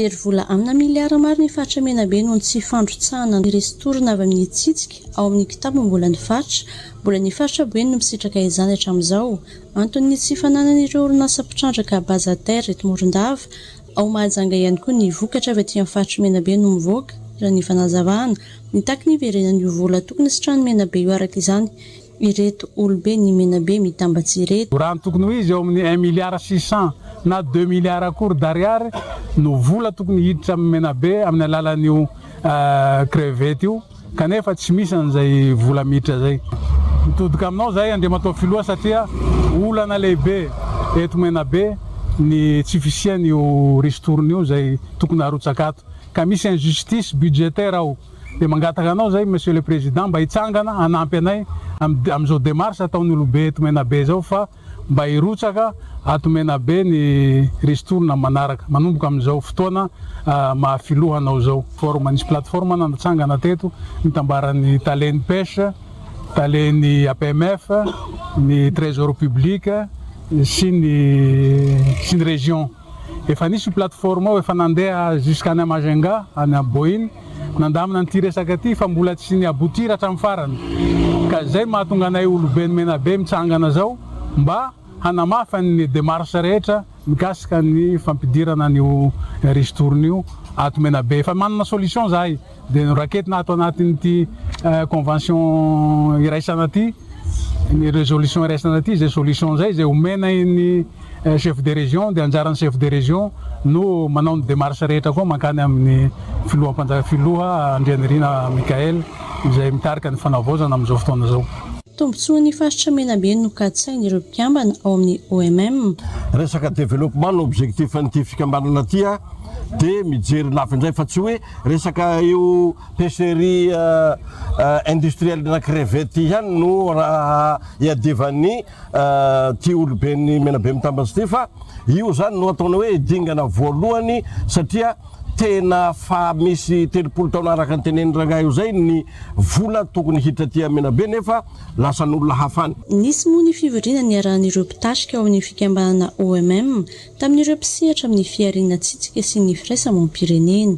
Very vola amina miliara maro ny faritra Menabe noho ny tsy fandrotsahana ny ristourne avy amin'ny tsitsika ao amin'ny kitapom-bolan'ny faritra. Mbola ny faritra Boeny no misitraka izany hatramin'izao. Anton'ny tsy fananan'ireo orinasa mpitrandraka base à terre eto Morondava, ao Mahajanga ihany koa ny vokatra avy aty amin'ny faritr'i Menabe no mivoaka, raha ny fanazavana. Mitaky ny hiverenan'io vola tokony sitrahan'i Menabe io araka izany ireto olobe ny Menabe mitambatsy ireto. Raha ny tokony ho izy, eo amin'ny un milliard 600 na deux milliards akory d'ariary no vola tokony hiditra amin'ny Menabe amin'ny alalan'io crevette io kanefa tsy misy an'izay vola miditra izay. Mitodika aminao izahay Andriamatoa Filoha satria olana lehibe eto Menabe ny tsy fisian'io ristourne io izay tokony harotsaka ato ka misy injustice budgétaire ao. Dia mangataka anao izay Monsieur le Président mba hitsangana hanampy anay amin'izao démarche ataon'ny olobe eto Menabe izao fa mba hirotsaka ato Menabe ny ristourne manaraka manomboka amin'izao fotoana maha filoha anao izao. Forme, nisy plateforme natsangana teto nitambaran'ny talen'ny pêche, talen'ny APMF, ny Trésor public sy ny sy ny région. Efa nisy io plateforme io efa nandeha jusqu'any Majunga any Boeny nandamina an'ity resaka ity fa mbola tsy ni aboutir hatramin'ny farany ka izay mahatonga anay oloben'i Menabe mitsangana zao mba hanamafy ny demarche rehetra mikasika ny fampidirana an'io ristourne io ato Menabe. Efa manana solution zahay dia noraketina ato anatin'ity convention iraisana ity ny resolution iraisana ity izay solution izay izay omena ny chef de région dia anjaran'ny chef de région no manao ny démarche rehetra koa mankany amin'ny filoham-panjaka filoha Andrianirina Michaël izay mitarika ny fanavaozana amin'izao fotoana izao. Tombontsoan'ny faritra Menabe no katsahin'ireo mpikambana ao amin'ny OMM. Resaka développement no objectif an'ity fikambanana ity a, dia mijery lafiny indray fa tsy hoe resaka io pêcherie industrielle na crevette ihany no raha iadivan'ny ity oloben'ny Menabe Mitambatra ity fa io zany no ataonay hoe dingana voalohany satria tena fa misy 30 taona araka ny tenenin'ny rangahy io zay ny vola tokony hiditra aty Menabe nefa lasan'olona hafa any. Nisy moa ny fivoriana niarahan'ireo mpitarika ao amin'ny fikambanana OMM tamin'ireo mpisehatra amin'ny fihariana tsitsika sy ny firaisamonim-pirenena.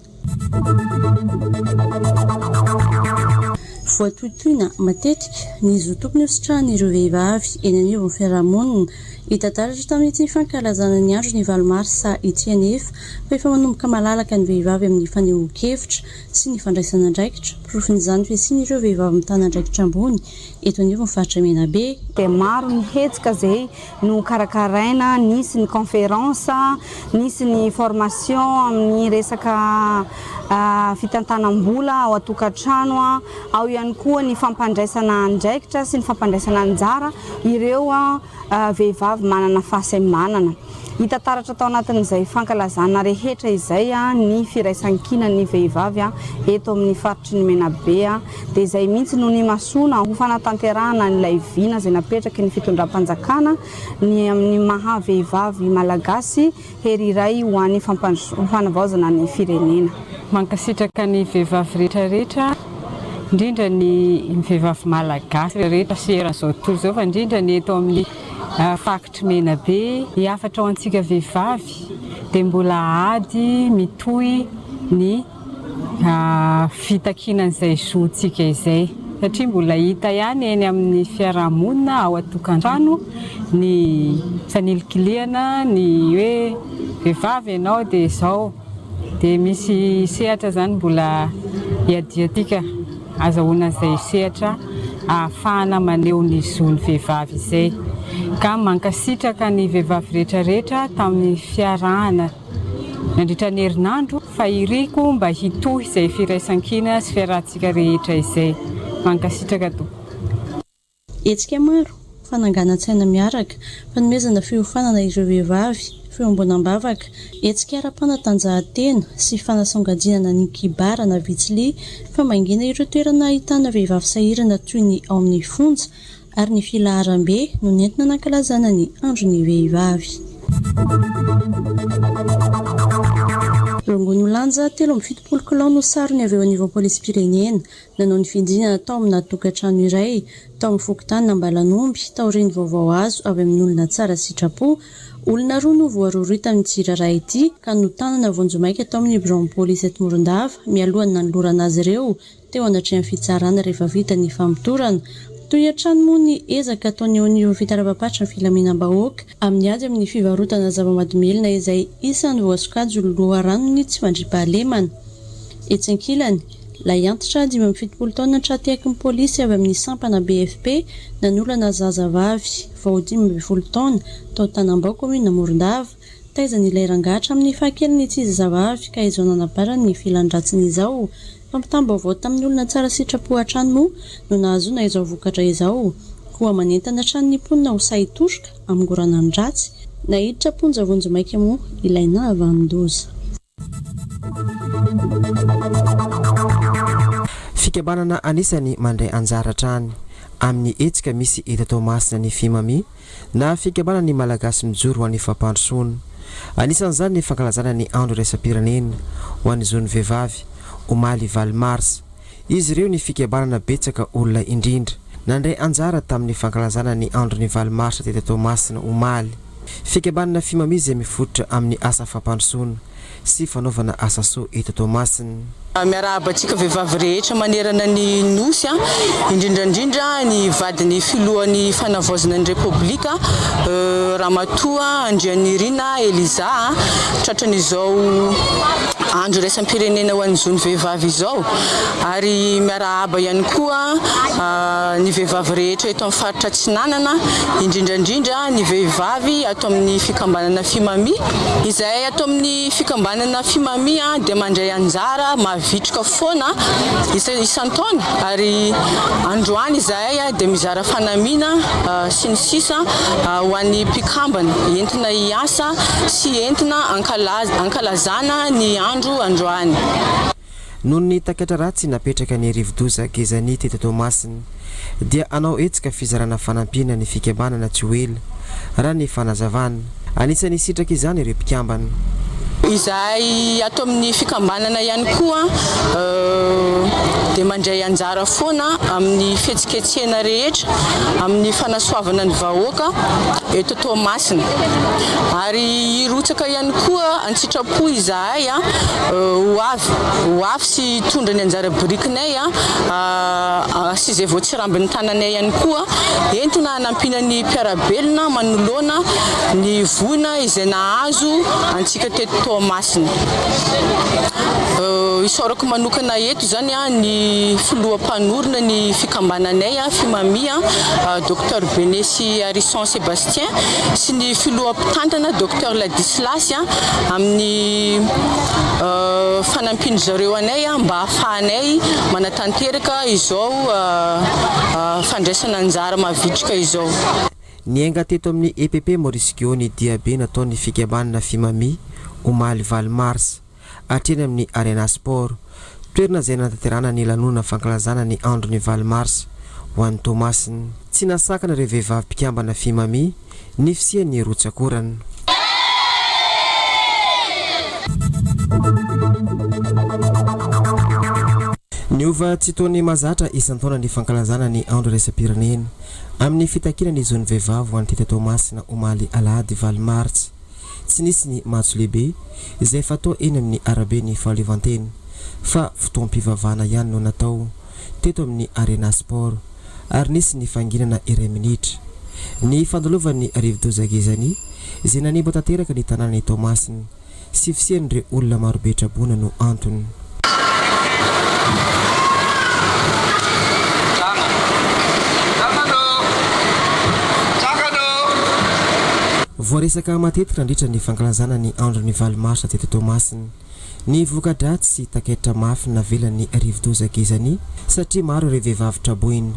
Voatohintohina matetika ny zo tokony hositrahan'ireo vehivavy eny anivon'ny fiarahamonina. Hita taratra tamin'ity fankalazana ny andron'ny valo marsa ity anefa fa efa manomboka malalaka ny vehivavy amin'ny fanehoan-kevitra sy ny fandraisana andraikitra. Porofon'izany fisian'ireo vehivavy mitana andraikitra ambony eto anivon'ny faritra Menabe. Dia maro ny hetsika izay nokarakaraina, nisy ny conférence, nisy ny formation amin'ny resaka fitantanam-bola ao an-tokantrano, ao ihany koa ny fampandraisana andraikitra sy ny fampandraisana anjara ireo vehivavy manana fahasembanana. Hita taratra tao anatin'izay fankalazana rehetra izay ny firaisankinan'ny vehivavy eto amin'ny faritry ny Menabe. Dia izay mihitsy no nimasoana ho fanatanterahana an'ilay vina izay napetraky ny fitondram-panjakana ny amin'ny maha vehivavy malagasy hery iray ho an'ny fanavaozana ny firenena. Mankasitraka ny vehivavy rehetra rehetra, indrindra ny vehivavy malagasy rehetra sy eran'izao tontolo izao fa indrindra ny eto amin'ny faritry Menabe. Ny hafatra ho antsika vehivavy dia mbola ady mitohy ny fitakiana an'izay zontsika izay satria mbola hita ihany eny amin'ny fiarahamonina ao an-tokantrano ny fanilikilihana ny hoe vehivavy ianao dia izao dia misy sehatra izany mbola iadiantsika azahoana an'izay sehatra ahafahana maneho ny zon'ny vehivavy izay ka mankasitraka ny vehivavy rehetra rehetra tamin'ny fiarahana nandritra ny herinandro fa iriko mba hitohy izay firaisankina sy fiarahantsika rehetra izay. Mankasitraka tompoko. Hetsika maro, fananganan-tsaina miaraka, fanomezana fiofanana ireo vehivavy, fiombonam-bavaka, hetsika ara-panatanjahantena sy fanasongadinana ny kibara na vitsily, famangiana ireo toerana ahitana vehivavy sahirana toy ny ao amin'ny fonja, ary ny filaharam-be no nentina nankalazana ny Andron'ny vehivavy. Rongony milanja 73 kilao no sarony avy eo anivon'ny polisim-pirenena nanao ny fidinana tao amina tokantrano iray tao amin'ny fokontany Ambalanomby taorian'ny vaovao azo avy amin'olona tsara sitrapo. Olona roa no voarohirohy tamin'ity raharaha ity ka notanana vonjimaika tao amin'ny biraon'ny polisy eto Morondava mialohan'ny nanolorana azy ireo teo anatrehan'ny fitsarana rehefa vita ny famotorana. Mitohy hatrany moa ny ezaka ataon'ny eo anivon'ny fitaravam-paritry ny filaminam-bahoaka amin'ny ady amin'ny fivarotana zava-mahadomelina izay isan'ny voasokajy ho loharanon'ny tsy fandriampahalemana. Etsy ankilany, lahiantitra 75 taona tra-tehaky ny polisy avy amin'ny sampana BFP nanolana zazavavy vao 15 taona tao Tanambao kaominina Morondava. Taizany ilay rangahy hatramin'ny fahakeliny ity zazavavy ka izao nanabarany ny filan-dratsiny izao. Fampitam-baovao tamin'ny olona tsara sitrapo hatrany moa no nahazoana izao vokatra izao. Koa manentana hatrany ny mponina ho sahy hitoroka hamongorana ny ratsy. Naiditra am-ponja vonjimaika moa ilay nahavanon-doza. Fikambanana anisany mandray anjara hatrany amin'ny hetsika misy eto Toamasina ny Fimami na Fikambanan'ny Malagasy Mijoro ho an'ny Fampandrosoana. Anisan'izany ny fankalazana ny Andro iraisam-pirenena ho an'ny zon'ny vehivavy, omaly valo marsa. Izy ireo ny fikambanana betsaka olona indrindra nandray anjara tamin'ny fankalazana ny andron'ny valo marsa teto Toamasina omaly. Fikambanana Fimami izay mifototra amin'ny asa fampandrosoana sy fanaovana asa soa eto Toamasina. Miarahaba antsika vehivavy rehetra manerana ny Nosy, indrindra indrindra ny vadin'ny filohan'ny fanavaozana ny Repoblika, Ramatoa Andrianirina Elisa, tratran'izao andro iraisam-pirenena ho an'ny zon'ny vehivavy izao ary miarahaba ihany koa ny vehivavy rehetra eto amin'ny faritra Atsinanana, indrindra indrindra ny vehivavy ato amin'ny fikambanana Fimami. Izahay ato amin'ny fikambanana Fimami dia mandray anjara mavitrika foana isan-taona ary androany izahay dia mizara fanamiana sy ny sisa ho an'ny mpikambana entina hiasa sy entina hankalazana ny andro androany. Noho ny takaitra ratsy napetraka ny rivodoza Gezani teto Toamasina dia hanao hetsika fizarana fanampiana ny fikambanana tsy ho ela, raha ny fanazavana. Anisan'ny hisitraka izany ireo mpikambana. Izahay ato amin'ny fikambanana ihany koa dia mandray anjara foana amin'ny fihetsiketsehana rehetra amin'ny fanasoavana ny vahoaka eto Toamasina ary hirotsaka ihany koa an-tsitrapo izahay ho avy ho avy sy hitondra ny anjara birikinay sy izay voatsirambin'ny tananay ihany koa entina hanampiana ny mpiara-belona manoloana ny voina izay nahazo antsika teto Toamasina. Isaorako manokana eto izany ny filoha mpanorina ny fikambananay Fimamia, Docteur Benesy Harison Sébastien sy ny filoha mpitantana Docteur Ladislas amin'ny fanampian-dry zareo anay mba hahafahanay manatanteraka izao fandraisana anjara mavitrika izao. Niainga teto amin'ny EPP Maurice Guo ny diabe nataon'ny fikambanana Fimami omaly valo marsa, hatreny amin'ny Arena Sport, toerana izay nanatanterahana ny lanonana fankalazana ny andron'ny valo marsa ho an'i Toamasina. Tsy nahasakana ireo vehivavy mpikambana Fimami ny fisian'ny rotsak'orana. Niova tsy toa ny mahazatra isan-taona ny fankalazana ny andro iraisam-pirenena amin'ny fitakiana ny zon'ny vehivavy ho an'ny teto Toamasina omaly alahady valo martsa. Tsy nisy ny matso lehibe izay fatao eny amin'ny araben'ny fahaleovantena fa fotoam-pivavahana ihany no natao teto amin'ny Arena Sport ary nisy ny fanginana iray minitra. Ny fandalovan'ny rivodoza Gezani izay nanimba tanteraka ny tanànan'i Toamasina sy fisian'ireo olona marobe traboina no antony. Voaresaka matetika nandritra ny fankalazana ny andron'ny valo marsa teto Toamasina ny voka-dratsy sy takaitra mafy navelan'ny rivodoza Gezani satria maro ireo vehivavy traboina,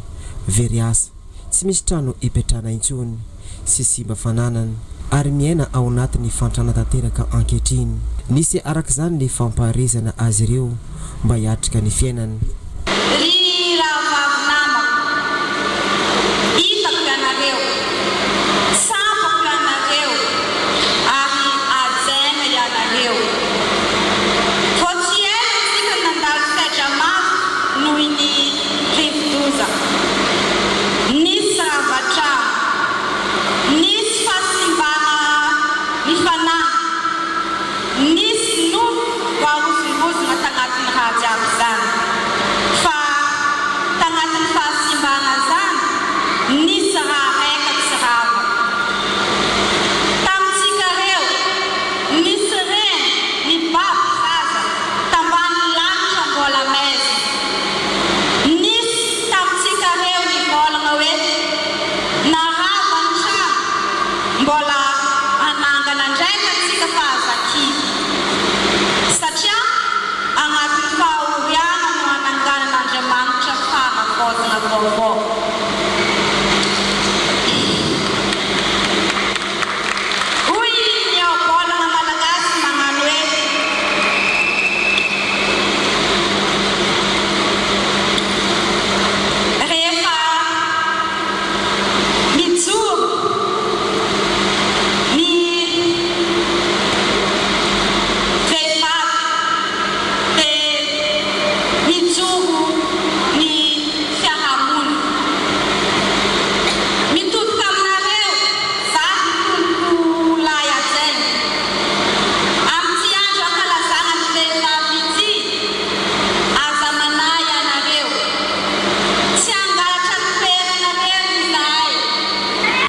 very asa. Tsy misy trano hipetrahana intsony sy simba fananana ary miaina ao anatin'ny fahantrana tanteraka ankehitriny. Nisy araka izany ny fampaherezana azy ireo mba hiatrika ny fiainana. Ry rahavavy namako, hitako ianareo, tsapako ianareo, ary hajaina ianareo. Vao tsy ela isika no nandalo sedra mafy noho ny rivodoza. Nisy rava trano. Nisy fahasimbana vaovao. Hoy ny ohabolana malagasy magnano hoe. Rehefa mijoro ny vehivavy dia mijoro ny fiarahamonina. Mitodika aminareo za ry tompoko lahy hajaina. Amin'ity andro ankalazana ny vehivavy ity, aza manahy ianareo. Tsy hangalatra ny toeranareo izahay.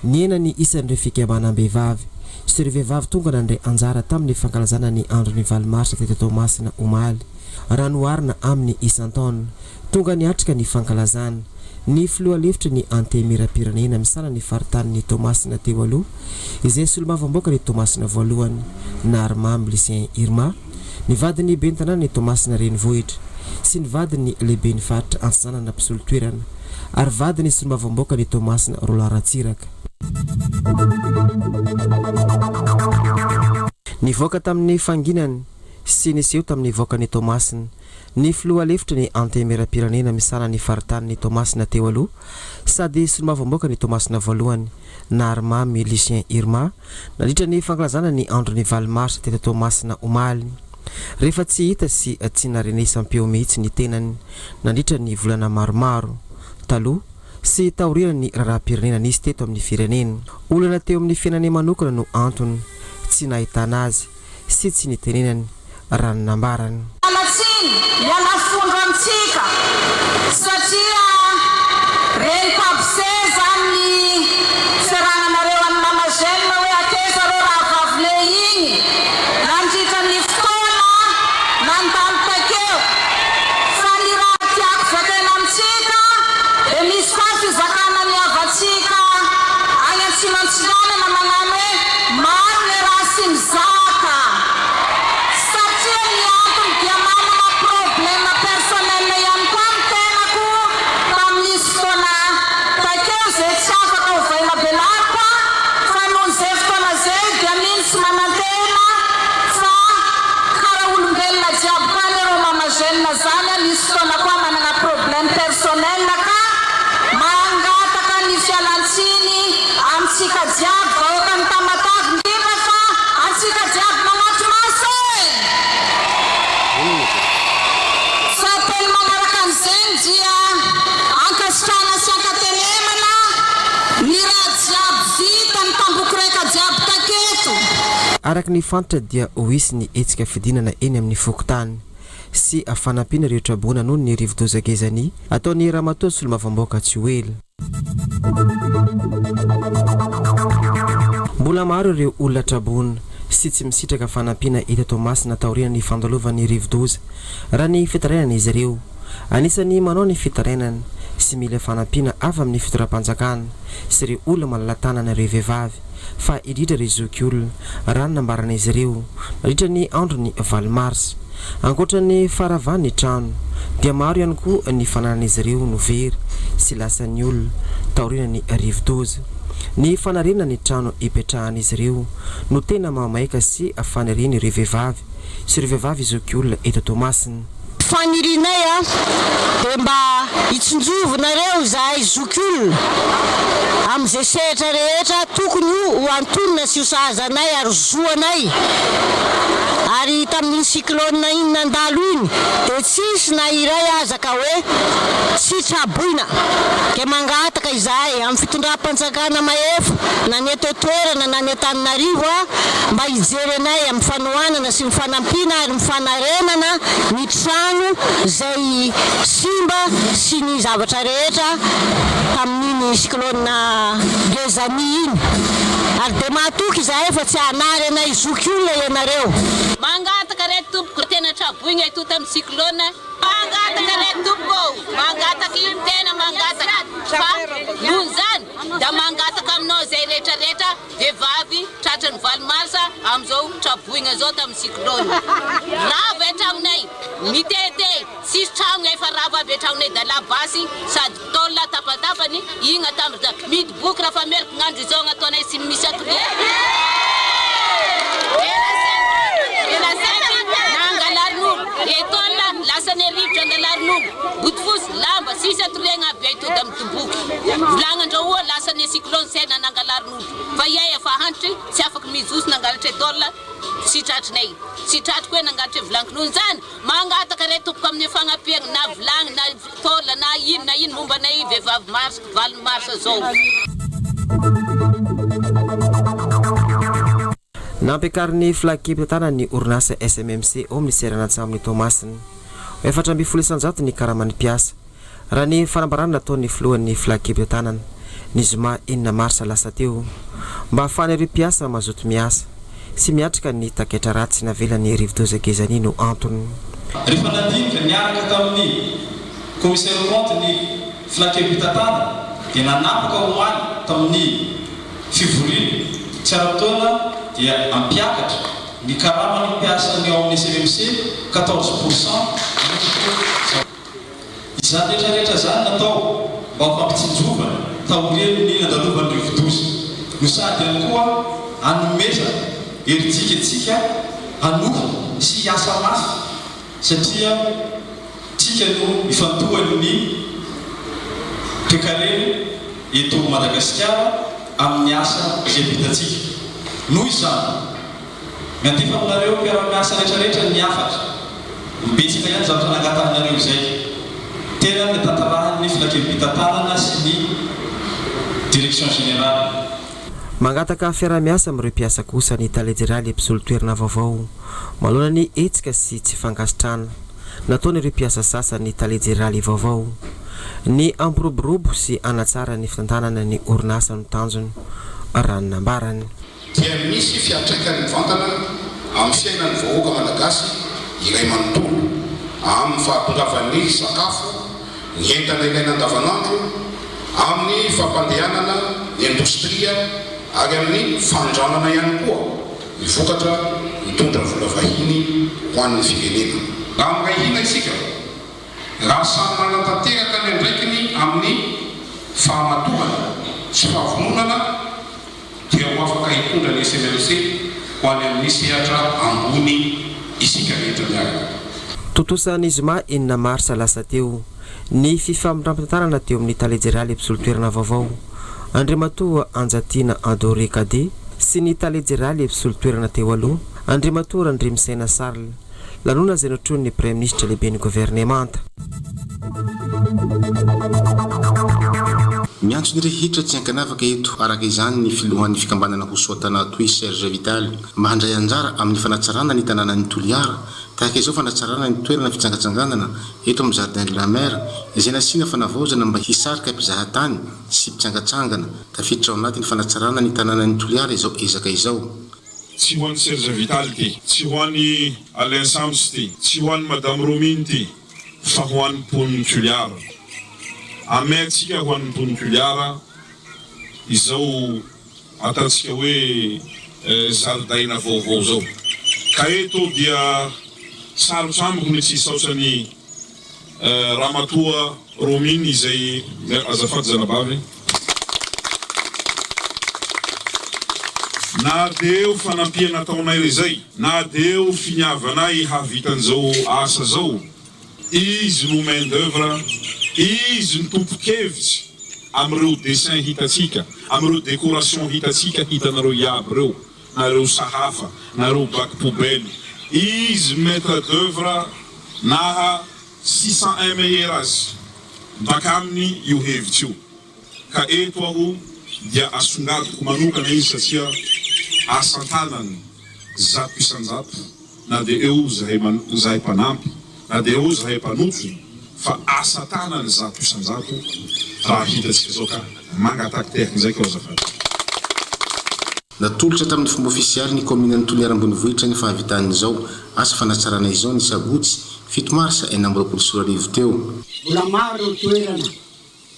Nihena ny isan'ireo fikambanam-behivavy sy ireo vehivavy tonga nandray anjara tamin'ny fankalazana ny andron'ny valo marsa teto Toamasina omaly, raha noharina amin'ny isan-taona. Tonga niatrika ny fankalazana, ny filoha lefitry ny Antenimierampirenena misahana ny faritanin'i Toamasina teo aloha, izay solombavambahoakan'i Toamasina voalohany, Naharimamy Lucien Irma, ny vadin'ny ben'ny tanànan'i Toamasina renivohitra, sy ny vadin'ny lehiben'ny faritra Antsinanana mpisolo toerana, ary vadin'ny solombavambahoakan'i Toamasina Roland Ratsiraka. Nivoaka tamin'ny fanginany sy niseho tamin'ny vahoakan'i Toamasina, Ny filoha lefitry ny Antenimierampirenena misahana ny faritanin'i Toamasina teo aloha sady solombavambahoakan'i Toamasina voalohany, Naharimamy Lucien Irma, nandritra ny fankalazana ny andron'ny valo marsa teto Toamasina omaly. Rehefa tsy hita sy tsy narenesam-peo mihitsy ny tenany nandritra ny volana maromaro taloha sy taorian'ny raharaham-pirenena nisy teto amin'ny firenena. Olana teo amin'ny fiainany manokana no antony tsy nahitana azy. sy tsy nitenenany raha ny nambarany. Miala tsiny, miala fondro amintsika satria reniko aby se zany ny fiarahananareo an'i Mama Jeanne hoe akaiza reo rahavavine igny nandritra ny fotoana nandalo takeo fa ny raha tiako zakaina amintsika de misy koa fizakana ny havantsika agny antsimantsiranana magnano hoe Maro le raha sy mizaka satria ny antony dia manana problème personnel ihany koa ny tenako tamin'izy fotoana takeo ze tsy afaka ovaina belariko a fa noho ze fotoana zay dia mino sy manantena fa kara olombelona jiaby koa anie reo mama jeune zany a misy fotoana koa manana problème personnel ka mangataka ny fialantsiny Antsika jiaby vahoakan'i Tamatave indrindra fa antsika jiaby manatri-maso e! Fahatelo manaraka an'izegny dia ankasitrahana sy ankatenemana ny raha jiaby vita, ny tambokoraika jiaby taketo. Araka ny fantatra dia ho hisy ny hetsika fidinana eny amin'ny fokontany sy fanampiana ireo traboina noho ny rivodoza Gezani ataon'ny ramatoa solombavambahoaka tsy ho ela. Mbola maro ireo olona traboina sy tsy misitraka fanampiana eto Toamasina taorian'ny fandalovan'ny rivodoza, raha ny fitarainan'izy ireo. Anisan'ny manao ny fitarainana sy mila fanampiana avy amin'ny fitondram-panjakana sy ireo olona malala-tanana ireo vehivavy, fa indrindra ireo zokiolona, raha ny nambaran'izy ireo, nandritra ny andron'ny valo marsa. Ankoatra ny faharavan'ny trano, dia maro ihany koa ny fananan'izy ireo no very sy lasan'ny olona taorian'ny rivodoza. Ny fanarenana ny trano ipetrahan'izy ireo no tena mahamaika sy fanirian'ireo vehivavy sy ireo vehivavy zokiolona eto Toamasina. Fanirianay a dia mba hitsinjovinareo izahay zokiolona amin'izay sehatra rehetra tokony ho antonona sy ho sahaza anay ary zo anay ary tamin'iny cyclone iny nandalo iny dia tsisy na iray aza ka hoe tsy traboina dia mangataka izahay amin'ny fitondram-panjakana mahefa na ny eto an-toerana na ny Antananarivo a mba hijery anay amin'ny fanohanana sy ny fanampiana ary ny fanarenana ny trano izay simba sy ny zavatra rehetra tamin'iny cyclone Gezani iny ary dia mahatoky izahay fa tsy hanary anay zokiolona ianareo. Mangataka re tompoko tena traboigna eto tamin'ny cyclone mangataka re tompoko ô mangataka io tena mangataka fa noho izany da mangataka aminao izay rehetra rehetra Vehivavy tratran'ny valo marsa amin'izao traboina izao tamin'ny cyclone. Rava ny tragnonay, mitete, tsisy tragno efa. rava aby atragnonay da la basy sady tôle tapatapany igny atambatra da midoboky raha fa meloko gn'andro izao gn'ataonay tsy misy ato Nangalarin'olo étole lasan'ny rivotra angalarin'olo bodofotsy lamba sisy atoriagna aby ay to da midoboky volagnandreo oa lasan'ny cyclone sena nangalarin'olo fa iay efa antitry tsy afaky mijoso nangalatra étole tsy tratrinay tsy tratriko hoe nangalatra vilagny zany mangataka re tompoko amin'ny fagnampiagna na vilagny na tôle na ino na ino momba anay vehivavy mars 8 marsa zao. Nampiakarin'ny filan-kevi-pitantanan'ny orinasa SMMC ao amin'ny seranan-tsambon'i Toamasina ho 14% ny karaman'ny mpiasa, raha ny fanambarana nataon'ny filohan'ny filan-kevi-pitantanana, ny zoma 6 marsa lasa teo, mba hahafahan'ireo mpiasa mazoto miasa sy miatrika ny takaitra ratsy navelan'ny rivodoza Gezani no antony. Rehefa nandinika niaraka tamin'ny Commissaire aux comptes ny filan-kevi-pitantanana dia nanapaka omaly tamin'ny fivoriana tsy ara-potoana dia hampiakatra ny karaman'ny mpiasan'ny ao amin'ny SMMC 14 pourcent manomboka izao. Izany rehetra rehetra izany natao mba ho fampitsinjovana taorian'ny nandalovan'ny rivodoza no sady ihany koa hanomezana herijika antsika hanohy sy hiasa mafy satria tsika no ifantohan'ny toekarena eto Madagasikara amin'ny asa izay vitantsika. Noho izany, miantefa aminareo mpiara-miasa rehetra rehetra ny hafatra. Betsaka ihany zavatra nangatahinareo izay. Tena notantarahin'ny filankevi-pitantanana sy ny Direction Générale. Mangataka fiaraha-miasa amin'ireo mpiasa kosa ny tale jeneraly mpisolo toerana vaovao manoloana ny hetsika sy tsy fankasitrahana nataon'ireo mpiasa sasany ny tale jeneraly vaovao. Ny hampiroborobo sy hanatsara ny fitantanana ny orinasa no tanjony, raha ny nambarany. Dia misy fiantraikany mivantana amin'ny fiainan'ny vahoaka malagasy iray manontolo, amin'ny fahatongavan'ny sakafo, ny entana ilaina andavanandro, amin'ny fampandehanana ny indostria ary amin'ny fanondranana ihany koa ny vokatra mitondra vola vahiny ho an'ny firenena. Raha miray hina isika, raha samy manatanteraka ny andraikiny amin'ny fahamatorana sy fahavononana, dia ho afaka hitondra ny SMMC ho any amin'ny sehatra ambony isika rehetra miaraka. Tontosa ny zoma 6 marsa lasa teo ny fifamindram-pitantanana teo amin'ny tale jeneraly mpisolo toerana vaovao, Andriamatoa Anjatiana Adoré Cadet sy ny tale jeneraly mpisolo toerana teo aloha, Andriamatoa Randriamisaina Charles. Lanonana izay notronin'ny Praiminisitra lehiben'ny governemanta. Miantso ny rehetra tsy ankanavaka eto araka izany ny filohan'ny fikambanana Ho Soa Tanà Toy Serge Vital mba handray anjara amin'ny fanatsarana ny tanànan'i Toliara tahaka izao fanatsarana ny toerana fitsangatsanganana eto amin'ny Jardin de la Mer izay nasiana fanavaozana mba hisarika mpizahatany sy mpitsangatsangana. Tafiditra ao anatin'ny fanatsarana ny tanànan'i Toliara izao ezaka izao. Tsy ho an'i Serge Vital ity, tsy ho an'i Alain Sams ity, tsy ho an'i Madame Romine ity, fa ho an'ny mponin'i Toliara. Ameantsika ho an'ny mponin'i Toliara izao ataontsika hoe zaridaina vaovao izao. Ka eto dia sarotra amiko ny tsy hisaotra ny Ramatoa Romine izay, azafady zanabavy, na dia eo fanampiana ataonay izay, na dia eo finiavanay hahavita an'izao asa zao, izy no main d'oeuvre, izy no tompon-kevitsy amin'ireo dessin hitantsika, amin'ireo décoration hitantsika, hitanareo iaby ireo, nareo sahafa, nareo bac poubelle, izy maitre d'oeuvre naha 601 meilleur azy baka aminy io hevitra io ka eto aho dia asongadiko manokana izy satria asan-tanany 100% na dia eo zahay zahay mpanampy na dia eo zahay mpanotrona fa asa-tanany 100% raha hitantsika zao ka mangatakitehaka indraiky aho azafady. Natolotra tamin'ny fomba ofisialy ny kaominan'i Toliara Ambonivohitra ny fahavitan'izao asa fanatsarana izao ny sabotsy 7 marsa 2026 teo. Mbola maro ireo toerana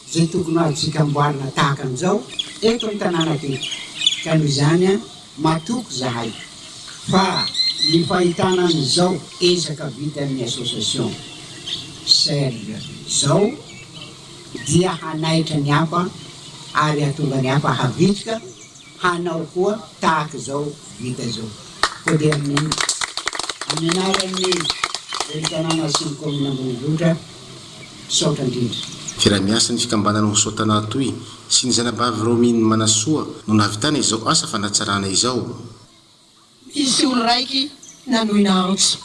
izay tokony ho azontsika amboarina tahaka an'izao eto amin'ny tanàna teto ka noho izany matoky izahay fa ny fahitana an'izao ezaka vitan'ny association. Serge izao dia hanaitra ny hafa ary hahatonga ny hafa havitrika hanao koa tahaka izao vita izao. Koa dia amin'ny amin'ny anaran'ny Ben'ny tanàna sy ny kaomina ambonivohitra, misaotra indrindra. Fiaraha-miasan'ny fikambanana Ho Soa Tanà Toy sy ny zanabavy Romine Manasoa no nahavitana izao asa fanatsarana izao. Misy olo raiky nanoina antso.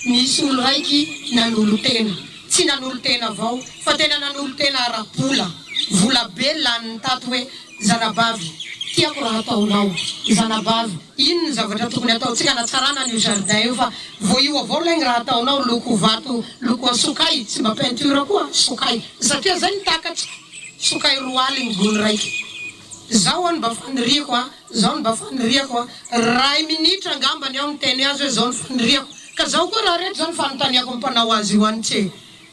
Misy olo raiky nanolo-tena. Tsy nanolo-tena avao fa tena nanolo-tena ara-bola. Vola be laniny tato hoe, Zanabavy, tiako raha ataonao. Zanabavy, ino ny zavatra tokony ataontsika hanatsarana an'io jardin io fa vao io avao lay ny raha ataonao, loko vato, lokoa sokay, tsy mba peinture koa, sokay. Satria zay ny takatro, sokay 20 gony raiky. Zao an mba faniriako an, zao no mba faniriako an, ray minitra angambany aho miteny azy hoe zao no faniriako, ka zao koa raha reto zao no fanontaniako ny mpanao azy io any tse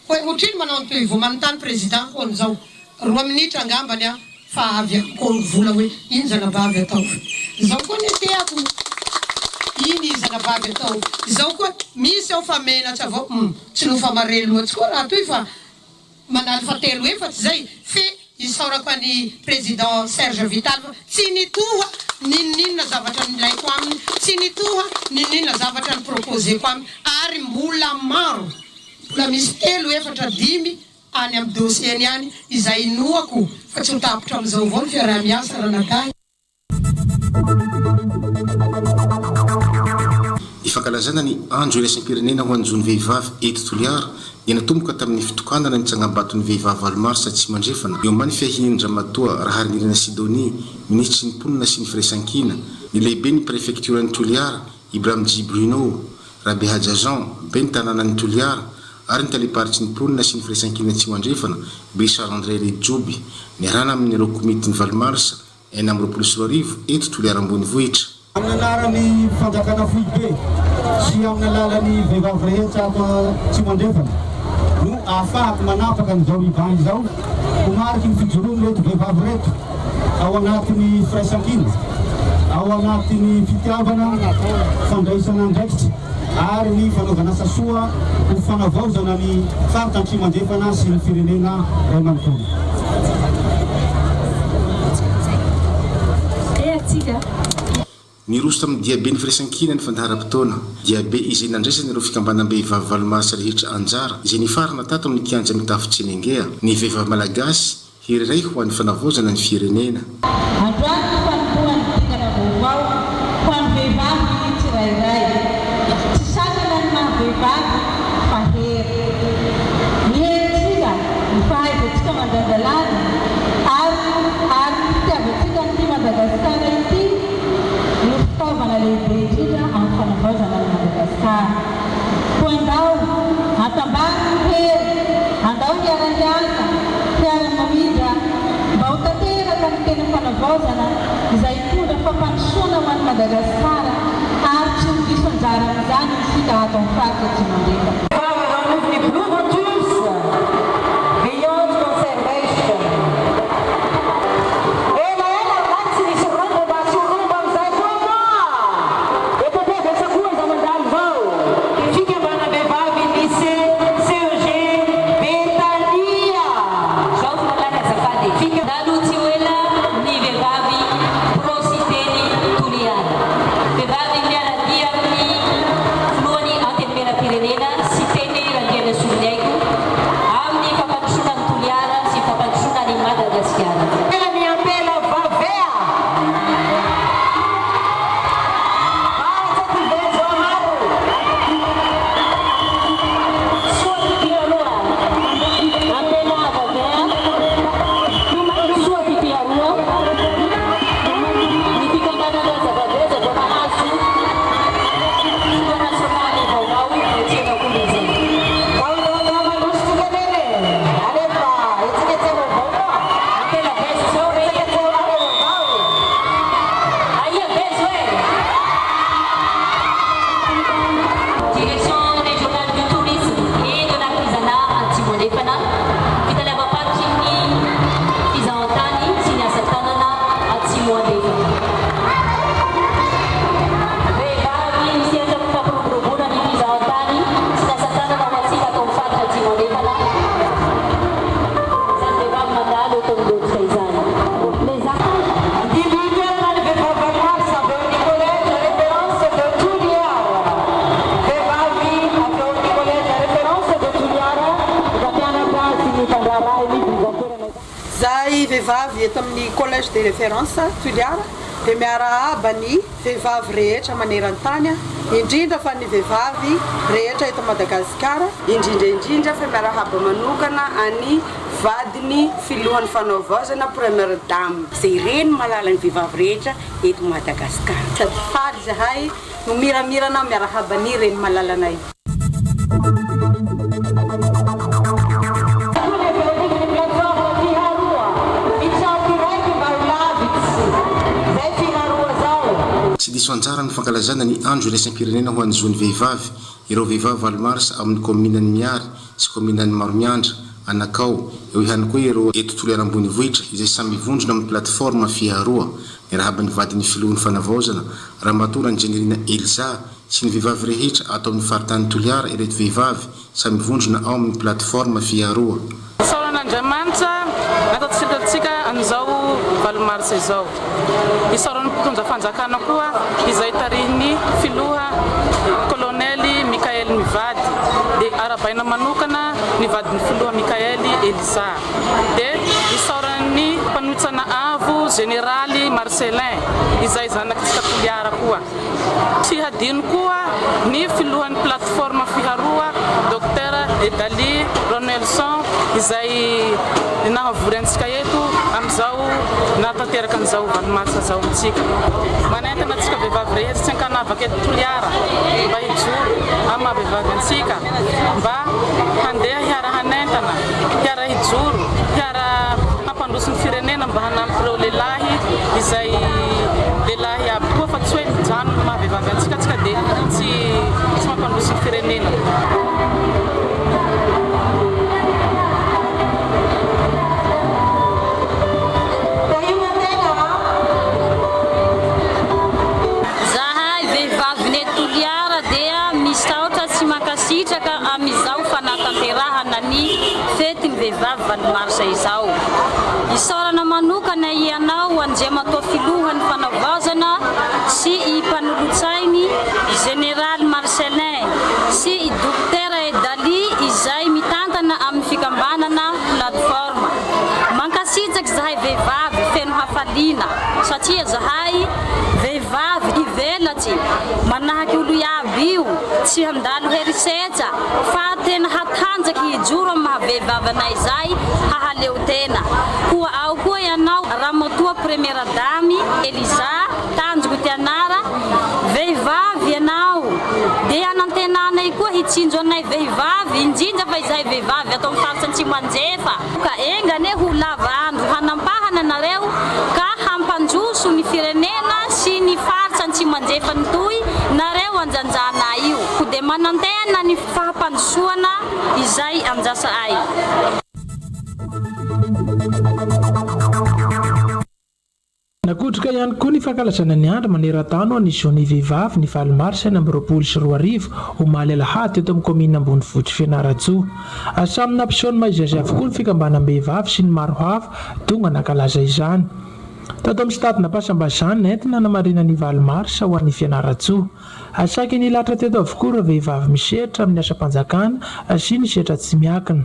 hoe otrino manao an'toy vao manontany président hoany zao roa minitra angambany aho fa avy amiko ao ny vola hoe iny zanabavy ataovy zao koa neteako iny zanabavy ataovy zao koa misy ao fa menatra avao hum tsy nofa mare loatsy koa raha toy fa Mandalo fahatelo efatsy izay fe isaorako an'i Président Serge Vital fa tsy nitoha n'inon'inona zavatra nilaiko aminy, tsy nitoha n'inon'inona zavatra ni-proposer-ko aminy ary mbola maro, mbola misy telo, efatra, dimy any amin'ny dossier-ny any izay inoako fa tsy ho tapitra amin'izao avao ny fiaraha-miasa ranadahy. Ny fankalazana ny Andro iraisam-pirenena ho an'ny zon'ny vehivavy eto Toliara dia natomboka tamin'ny fitokanana ny tsangambaton'ny vehivavy valo marsa Atsimo Andrefana, eo ambany fiahian-dRamatoa Raharinirina Sidonie, minisitry ny Mponina sy ny Firaisankina, ny lehiben'ny prefektioran'i Toliara, Ibramdji Bruno, Rabehaja Jean, ben'ny tanànan'i Toliara, ary ny talem-paritry ny Mponina sy ny Firaisankina Atsimo Andrefana, Brichard André Rejoby, niarahana amin'ireo komitin'ny valo marsa 2026 eto Toliara Ambonivohitra. Amin'ny anaran'ny fanjakana foibe sy amin'ny alalan'ny vehivavy rehetra ato Atsimo Andrefana no ahafahako manapaka an'izao ruban izao ho mariky ny fijoroan'ireto vehivavy ireto ao anatin'ny firaisankina, ao anatin'ny fitiavana, fandraisana andraikitra ary ny fanaovana asa soa ho fanavaozana ny faritra Atsimo Andrefana sy ny firenena iray manontolo. Niroso tamin'ny diaben'ny firaisankina ny fandaharam-potoana, diabe izay nandraisan'ireo fikambanam-behivavy valo marsa rehetra anjara, izay nifarana tato amin'ny kianja mitafo Tsenengea, ny vehivavy malagasy, Hery iray ho an'ny fanavaozana ny firenena. Androany ny fanompoan'ny dingana vaovao ho an'ny vehivavy tsirairay. Tsy sakana ny maha vehivavy fa hery. Ny herintsika, ny fahaizantsika mandanjalanja ary ary ny fitiavantsika an'ity Madagasikara ity no fitaovana lehibe indrindra amin'ny fanavaozana an'i Madagasikara. Koa andao atambaro ny hery, andao hiara-hiasa, hiara-mamindra mba ho tanteraka ny tena fanavaozana izay hitondra fampandrosoana ho an'i Madagasikara ary tsy ho diso anjara amin'izany isika ato amin'ny faritra Atsimo Andrefana. Ny Blue Lotus, Beyond Conservation. Ela ela ry lahy tsy nisy rombo mba asio rombo amizay koa moa! EPP betsaka koa izao mandalo izao. Fikambanam-behivavy Lycée CEG Betania. Zao vao lany azafady e. Nandalo tsy ho ela ny vehivavy pro Siteny Toliara. Vehivavy miara-dia amin'ny filohan'ny Antenimierampirenena, Siteny Randrianasoloniaiko. Izahay vehivavy eto amin'ny Collège de référence Toliara dia miarahaba ny vehivavy rehetra maneran-tany, indrindra fa ny vehivavy rehetra eto Madagasikara. Indrindra indrindra fa miarahaba manokana an'i vadin'ny filohan'ny fanaovaozana Première Dame. Izay reny malala ny vehivavy rehetra eto Madagasikara. Sady faly izahay no miramirana miarahaba ny reny malalanay. Tsy diso anjara amin'ny fankalazana ny Andro iraisam-pirenena ho an'ny zon'ny vehivavy ireo vehivavy valo marsa ao amin'ny kaomininan'i Miary sy kaomininan'i Maromiandra, Anakao, eo ihany koa ireo eto Toliara Ambonivohitra izay samy mivondrona amin'ny plateforme Fiharoa. Miarahaba ny vadin'ny filohan'ny Fanavaozana, Ramatoa Randrianirina Elsa, sy ny vehivavy rehetra ato amin'ny faritany Toliara ireto vehivavy samy mivondrona ao amin'ny plateforme Fiharoa. Isaorana Andriamanitra nataontsika antsika an'izao valo marsa izao. Isaoran'ny mpitondra fanjakana koa izay tarihin'ny filoha Kolonely Mickaël mivady dia arahabaina manokana ny vadin'ny filoha Mickaël Elisa. Dia isaoran'ny mpanotsana avo Jeneraly Marcellin izay zanak'tsika Toliara koa. Tsy hadino koa ny filohan'ny Plateforme Fiharoa, Docteur Edalie Ronelson izay nahavory antsika eto amin'izao nahatanteraka an'izao valo marsa izao amintsika. Manentana antsika vehivavy rehetra tsy ankanavaka eto Toliara mba hijoro amin'ny maha vehivavy antsika, mba handeha hiara-hanentana, hiara-hijoro, hiara-hampandroso ny firenena mba hanampy ireo lehilahy izay lehilahy aby koa fa tsy hoe mijanona ny maha vehivavy antsika tsika dia tsy tsy mampandroso ny firenena. Zahay vehivavin'i Toliara dia misaotra sy mankasitraka amin'izao fanatanterahana ny fetin'ny vehivavy valo marsa izao. Isaorana manokana ianao Andriamatoa Filohan'ny Fanavaozana sy i Mpanolotsainy Jeneraly Marcellin sy i Dokotera Edali izay mitantana amin'ny fikambanana Plateforme. Mankasitraka izahay vehivavy feno hafaliana satria zahay vehivavy hivelatsy manahaky olo iaby io tsy handalo herisetra fa tena hatanjaky hijoro amin'ny maha vehivavy anay izay hahaleo tena. Koa ao koa ianao Ramatoa Première Dame Eliza Tanjoko Tianara, vehivavy ianao dia anantenanay koa hitsinjo anay vehivavy indrindra fa izahay vehivavy ato amin'ny faritra Antsimo Anjefa. Ka enga anie ho lava andro hanampahana anareo ka hampandroso ny firenena sy ny faritra Antsimo Anjefa ny toy nareo anjanjana io. Dia manantena ny fahampandrosoana izay anjasa ay. Nakotroka ihany koa ny fankalazana ny andro maneran-tany ho an'ny zon'ny vehivavy ny valo marsa 2026, omaly alahady teto amin'ny kaominina ambonivohitr'i Fianarantsoa. Samy nampiseho ny maha izy azy avokoa ny fikambanam-behivavy sy ny maro hafa tonga nankalaza izany. Tato amin'ny stade Nampasambazaha nentina nanamarina ny valo marsa ho an'i Fianarantsoa. Saika nilahatra teto avokoa ireo vehivavy misehatra amin'ny asam-panjakana sy ny sehatra tsy miankina.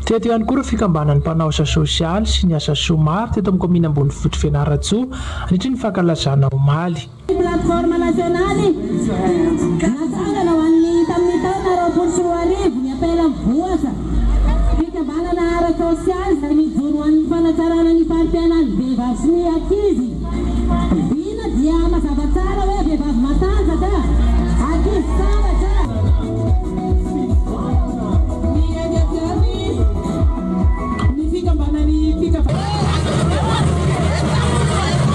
Teto ihany koa ireo fikambanan'ny mpanao asa sosialy sy ny asa soa maro teto amin'ny kaominina ambonivohitr'i Fianarantsoa nandritry ny fankalazana omaly. Ny Plateforme nasionaly natsangana ho an'ny tamin'ny taona 2020 ny Appel Mivoatra, fikambanana ara-tsosialy izay mijoro ho an'ny fanatsarana ny fari-piainan'ny vehivavy sy ny ankizy. Vina dia mazava tsara hoe vehivavy matanjaka, ankizy sambatra. Miainga avy any ny fikambanan'ny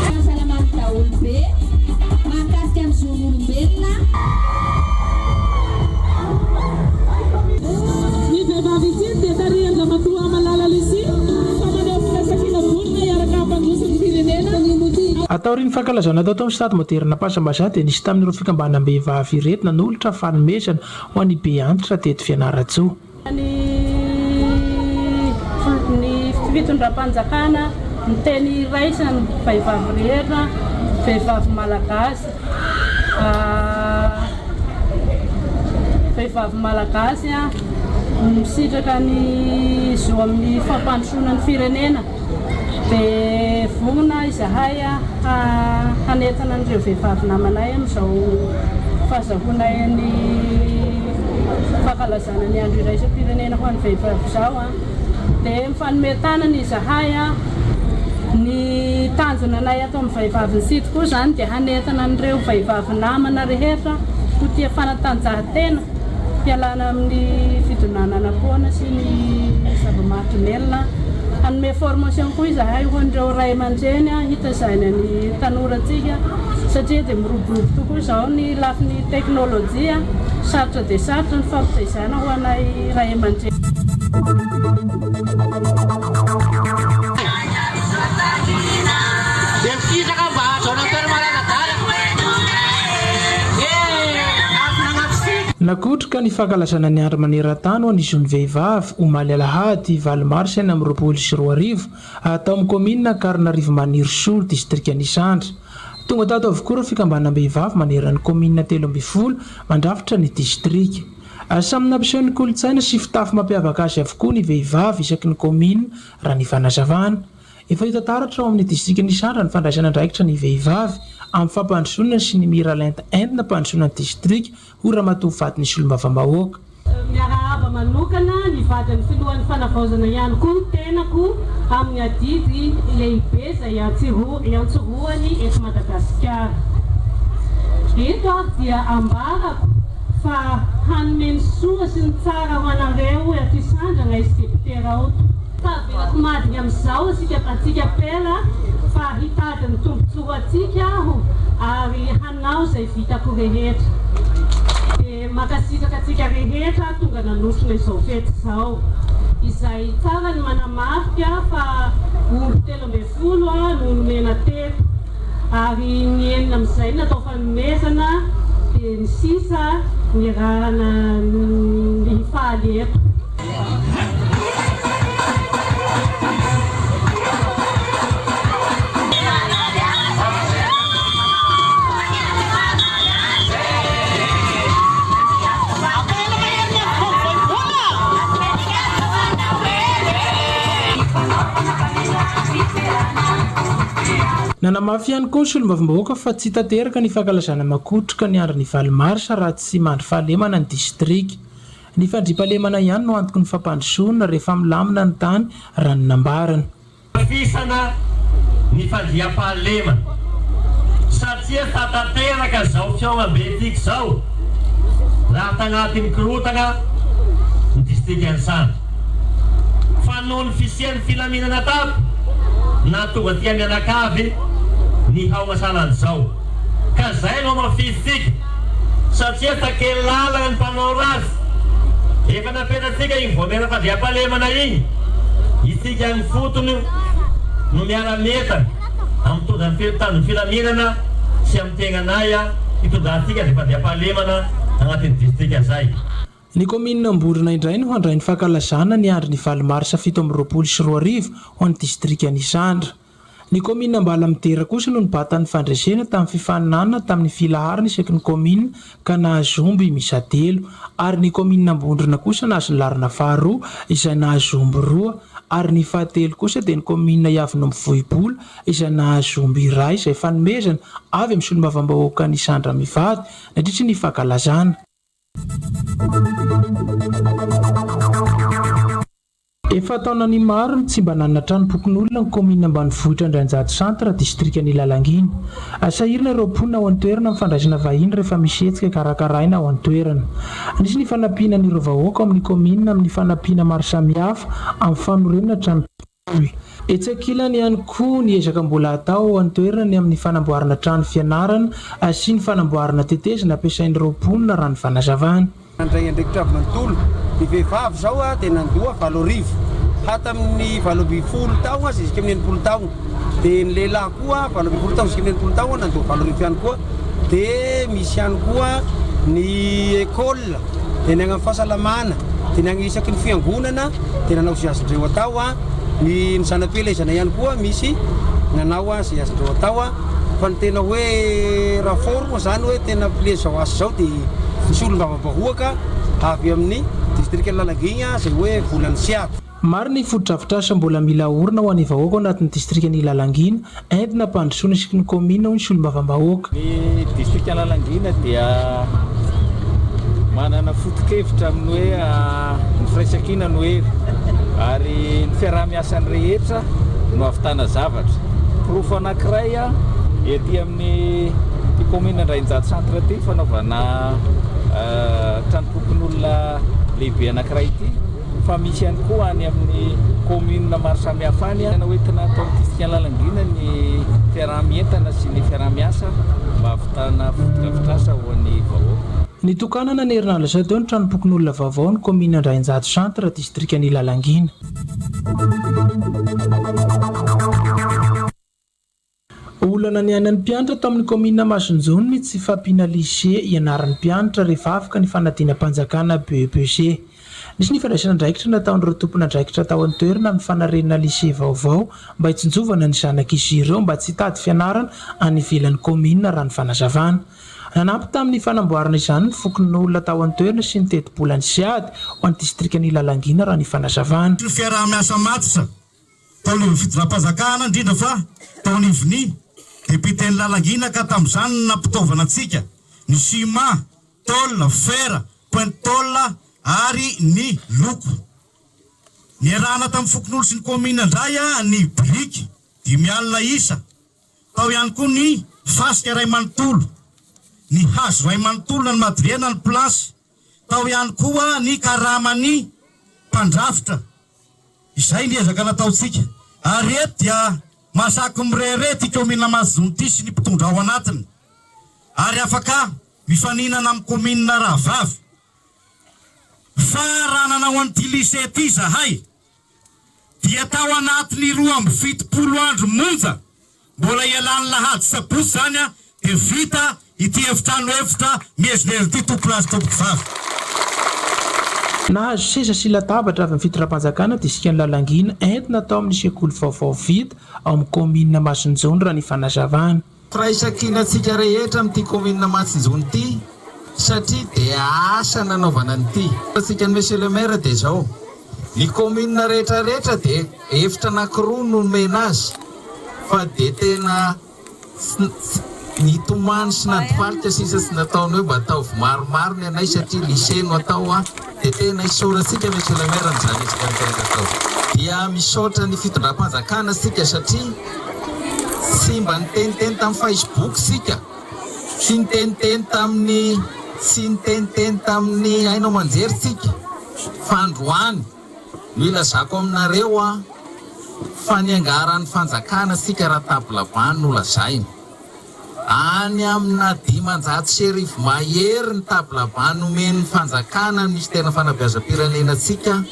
Fahasalaman'ny daholobe mahakasika ny zon'olombelona. Ny vehivavy ity dia tarihan-dRamatoa Malala Lucie fa maneho firaisankina vonona hiaraka hampandroso ny firenena. Taorian'ny fankalazana tato amin'ny Stade Moderne Ampasambazaha dia nisy tamin'ireo fikambanam-behivavy ireto nanolotra fanomezana ho an'i Beantitra teto Fianarantsoa. Ny ny fitondram-panjakana, ny teny iraisan'ny vehivavy rehetra, vehivavy malagasy, vehivavy malagasy. misitraka ny zo amin'ny fampandrosoana ny firenena. Dia vonona izahay hanentana an'ireo vehivavy namanay amin'izao fahazahoanay ny fankalazana ny andro iraisam-pirenena ho an'ny vehivavy izao. Dia mifanome tanana izahay. Ny tanjona anay ato amin'ny Vehivavin'ny Sity koa izany dia hanentana an'ireo vehivavy namana rehetra ho tia fanatanjahantena hialana amin'ny fidonanana-poana sy ny zava-mahadomelina. Hanome formation koa izahay ho an'ireo ray aman-dreny hitaizana ny tanorantsika satria dia miroborobo tokoa izao ny lafiny teknolojia, sarotra dia sarotra ny fampitaizana ho anay ray aman-dreny. Nakotroka ny fankalazana ny andro maneran-tany ho an'ny zon'ny vehivavy, omaly alahady valo marsa 2026, tao amin'ny kaominina Ankarinarivo Manirisoa, distrikan'Isandra. Tonga tato avokoa ireo fikambanam-behivavy manerana ny kaominina 13 mandrafitra ny distrika. Samy nampiseho ny kolontsaina sy fitafy mampiavaka azy avokoa ny vehivavy isaky ny kaominina, raha ny fanazavana. Efa hita taratra ao amin'ny distrikan'Isandra ny fandraisana andraikitra ny vehivavy amin'ny fampandrosoana sy ny miralenta entina ampandrosoana ny distrika, hoy Ramatoa vadin'ny solombavambahoaka. Miarahaba manokana ny vadin'ny filohan'ny fanavaozana ihany koa ny tenako amin'ny adidy lehibe izay iantsorohany eto Madagasikara. Eto ary dia ambarako fa hanome ny soa sy ny tsara ho anareo eto Isandra na izy député Raoto. Tavelako madiny amin'izao isika antsika Pela fa hitady ny tombotsoa ho antsika aho ary hanao izay vitako rehetra. Dia mankasitraka antsika rehetra tonga nanotrona izao fety izao. Izay tsara ny manamarika fa omby 13 no nomena teto ary ny enina amin'izay natao fanomezana dia ny sisa niarahana nifaly eto. Nanamafy ihany koa ny solombavambahoaka fa tsy tanteraka ny fankalazana makotroka ny andron'ny valo marsa raha tsy mandry fahalemana ny distrika. Ny fandriampahalemana ihany no antoky ny fampandrosoana rehefa milamina ny tany, raha ny nambarany. Hamafisana ny fandriampahalemana satria tantanteraka izao fihaonambentsika izao raha tagnatin'ny korontana ny distrikan'i Sandra fa noho ny fisian'ny filaminana tato nahatonga antsika mianakavy nihaona sahalan'izao. Ka zay no hamafisintsika satria takely lalana ny mpanao ratsy. Efa napetratsika iny voamena fandriampahalemana iny. Isika any ifotony no miara-mientana amin'ny mitondra ny mpitandro ny filaminana sy amin'ny tegnanay hitondrantsika izay fandriampahalemana agnatin'ny distrika zay. Ny kaominina Amborona indray no handray ny fankalazana ny andron'ny valo marsa 2027 ho an'ny distrikan'Isandra. Ny kaominina Ambalamidera kosa no nibata ny fandresena tamin'ny fifaninanana tamin'ny filaharana isaky ny kaominina ka nahazo omby miisa telo ary ny kaominina Ambondrona kosa nahazo ny laharana faharoa izay nahazo omby roa ary ny fahatelo kosa dia ny kaominina Iavoloha Vohibola izay nahazo omby iray izay fanomezana avy amin'ny solombavambahoakan'Isandra mivady nandritry ny fankalazana. Efa an-taonany maro no tsy mba nanana tranom-pokonolona ny kaominina ambanivohitra Andrainjato Centre, distrikan'i Lalangina. Sahirana ireo mponina ao an-toerana amin'ny fandraisana vahiny rehefa misy hetsika karakaraina ao an-toerana. Nisy ny fanampiana an'ireo vahoaka ao amin'ny kaominina amin'ny fanampiana maro samihafa amin'ny fanorenana tranom-pokonolona. Etsy ankilany ihany koa ny ezaka mbola atao ao an-toerana ny amin'ny fanamboarana trano fianarana sy ny fanamboarana tetezana ampiasain'ireo mponina raha ny fanazavana. Nandray andraikitra avy manontolo. Ny vehivavy izao dia nandoa 8000 ha tamin'ny 18 taogna zisika amin'ny 60 taogna. Dia ny lehilahy koa 18 taogna zisika amin'ny 60 taogna nandoa 8000 ihany koa. Dia misy ihany koa ny école, dia ny agny amin'ny fahasalamana, dia ny agny isaky ny fiangonana dia nanao izay azon-dreo atao. Ny ny zana-pielezana ihany koa misy nanao izay azon-dreo atao. Fa ny tena hoe rapport moa izany hoe tena mpileza izao asa izao dia ny solombavambahoaka avy amin'ny. distrikan'i Lalangina izay hoe volan'ny SIAD. Maro ny fotodrafitrasa mbola mila aorina ho an'ny vahoaka ao anatin'ny distrikan'i Lalangina, entina hampandrosoana isaky ny kaominina hoy ny solombavambahoaka. Ny distrikan'i Lalangina dia manana foto-kevitra amin'ny hoe ny firaisankina no hery ary ny fiaraha-miasan'ny rehetra no hahavitana zavatra. Porofo anankiray ety amin'ny ity kaominina Andrainjato Centre ity fanaovana tranompokonolona lehibe anankiray ity. fa misy ihany koa any amin'ny commune maro samihafa any. Tena hoentina atao amin'ny distrikan'i Lalangina ny fiaraha-mientana sy ny fiaraha-miasa mba hahavitana fotodrafitrasa ho an'ny vahoaka. Nitokanana ny herinandro lasa teo ny tranompokonolona vaovao ny kaominina Andrainjato Centre, distrikan'i Lalangina. Olana niainan'ny mpianatra tao amin'ny kaominina Masonjoany ny tsy fahampiana lycée hianaran'ny mpianatra rehefa afaka ny fanadinam-panjakana BEPC. Nisy ny fandraisana andraikitra nataon'ireo tompon'andraikitra tao an-toerana amin'ny fanarenana lycée vaovao mba hitsinjovana ny zanak'izy ireo mba tsy hitady fianarana any ivelan'ny kaominina raha ny fanazavana. Nanampy tamin'ny fanamboarana izany ny fokonolona tao an-toerana sy ny tetibolan'ny SIAD ho an'ny distrikan'i Lalangina raha ny fanazavana. Ny fiaraha-miasa matotra tao anivon'ny fitondram-panjakana, indrindra fa tao anivon'ny depioten'i Lalangina ka tamin'izany no nampitaovana antsika ny ciment, tôle, fer, pointe tôle ary ny loko. Niarahana tamin'ny fokonolona sy ny kaominina indray ny biriky 50 isa, tao ihany koa ny fasika iray manontolo, ny hazo iray manontolo na ny madrier na ny planche, tao ihany koa ny karaman'ny mpandrafitra. Izay ny ezaka nataontsika. Ary eto dia mahasaky mirehareha ity kaominina Masonjono ity sy ny mpitondra ao anatiny. Ary afaka mifaninana amin'ny kaominina rahavavy. Fa raha nanao an'ity lycée ity izahay dia tao anatin'ny 72 andro monja Mbola ialany lahady sabotsy zany a de vita ity efitrano efitra miezinezina ity tompolahy sy tompokovavy. Nahazo seza sy latabatra avy amin'ny fitondram-panjakana disikan'i Lalangina entina atao amin'ny sekoly vaovao vita ao amin'ny kaominina Masinjony raha ny fanazavana. Firaisankina antsika rehetra amin'ity kaominina Masinjony ity satria dia asa nanaovana an'ity. Antsika ny Monsieur le Maire dia izao, ny kaominina rehetra rehetra dia Efitra anakiroa no nomena azy fa dia tena nitomany sy nandifalika sisa tsy nataony hoe mba ataovy maromaro ny anay satria lycée no atao an! Dia tena isaorantsika Monsieur le Maire amin'izany ezaka rehetra atao. Dia misaotra ny fitondram-panjakana isika satria tsy mba niteniteny tamin'ny Facebook isika, tsy niteniteny tamin'ny tsy niteniteny tamin'ny haino aman-jery tsika fa androany No ilazako aminareo an, fa niangaran'ny fanjakana sika raha table banc no lazaina. Any amina 1500 mahery ny table banc nomen'ny fanjakana ny minisiteran'ny fanabeazam-pirenena antsika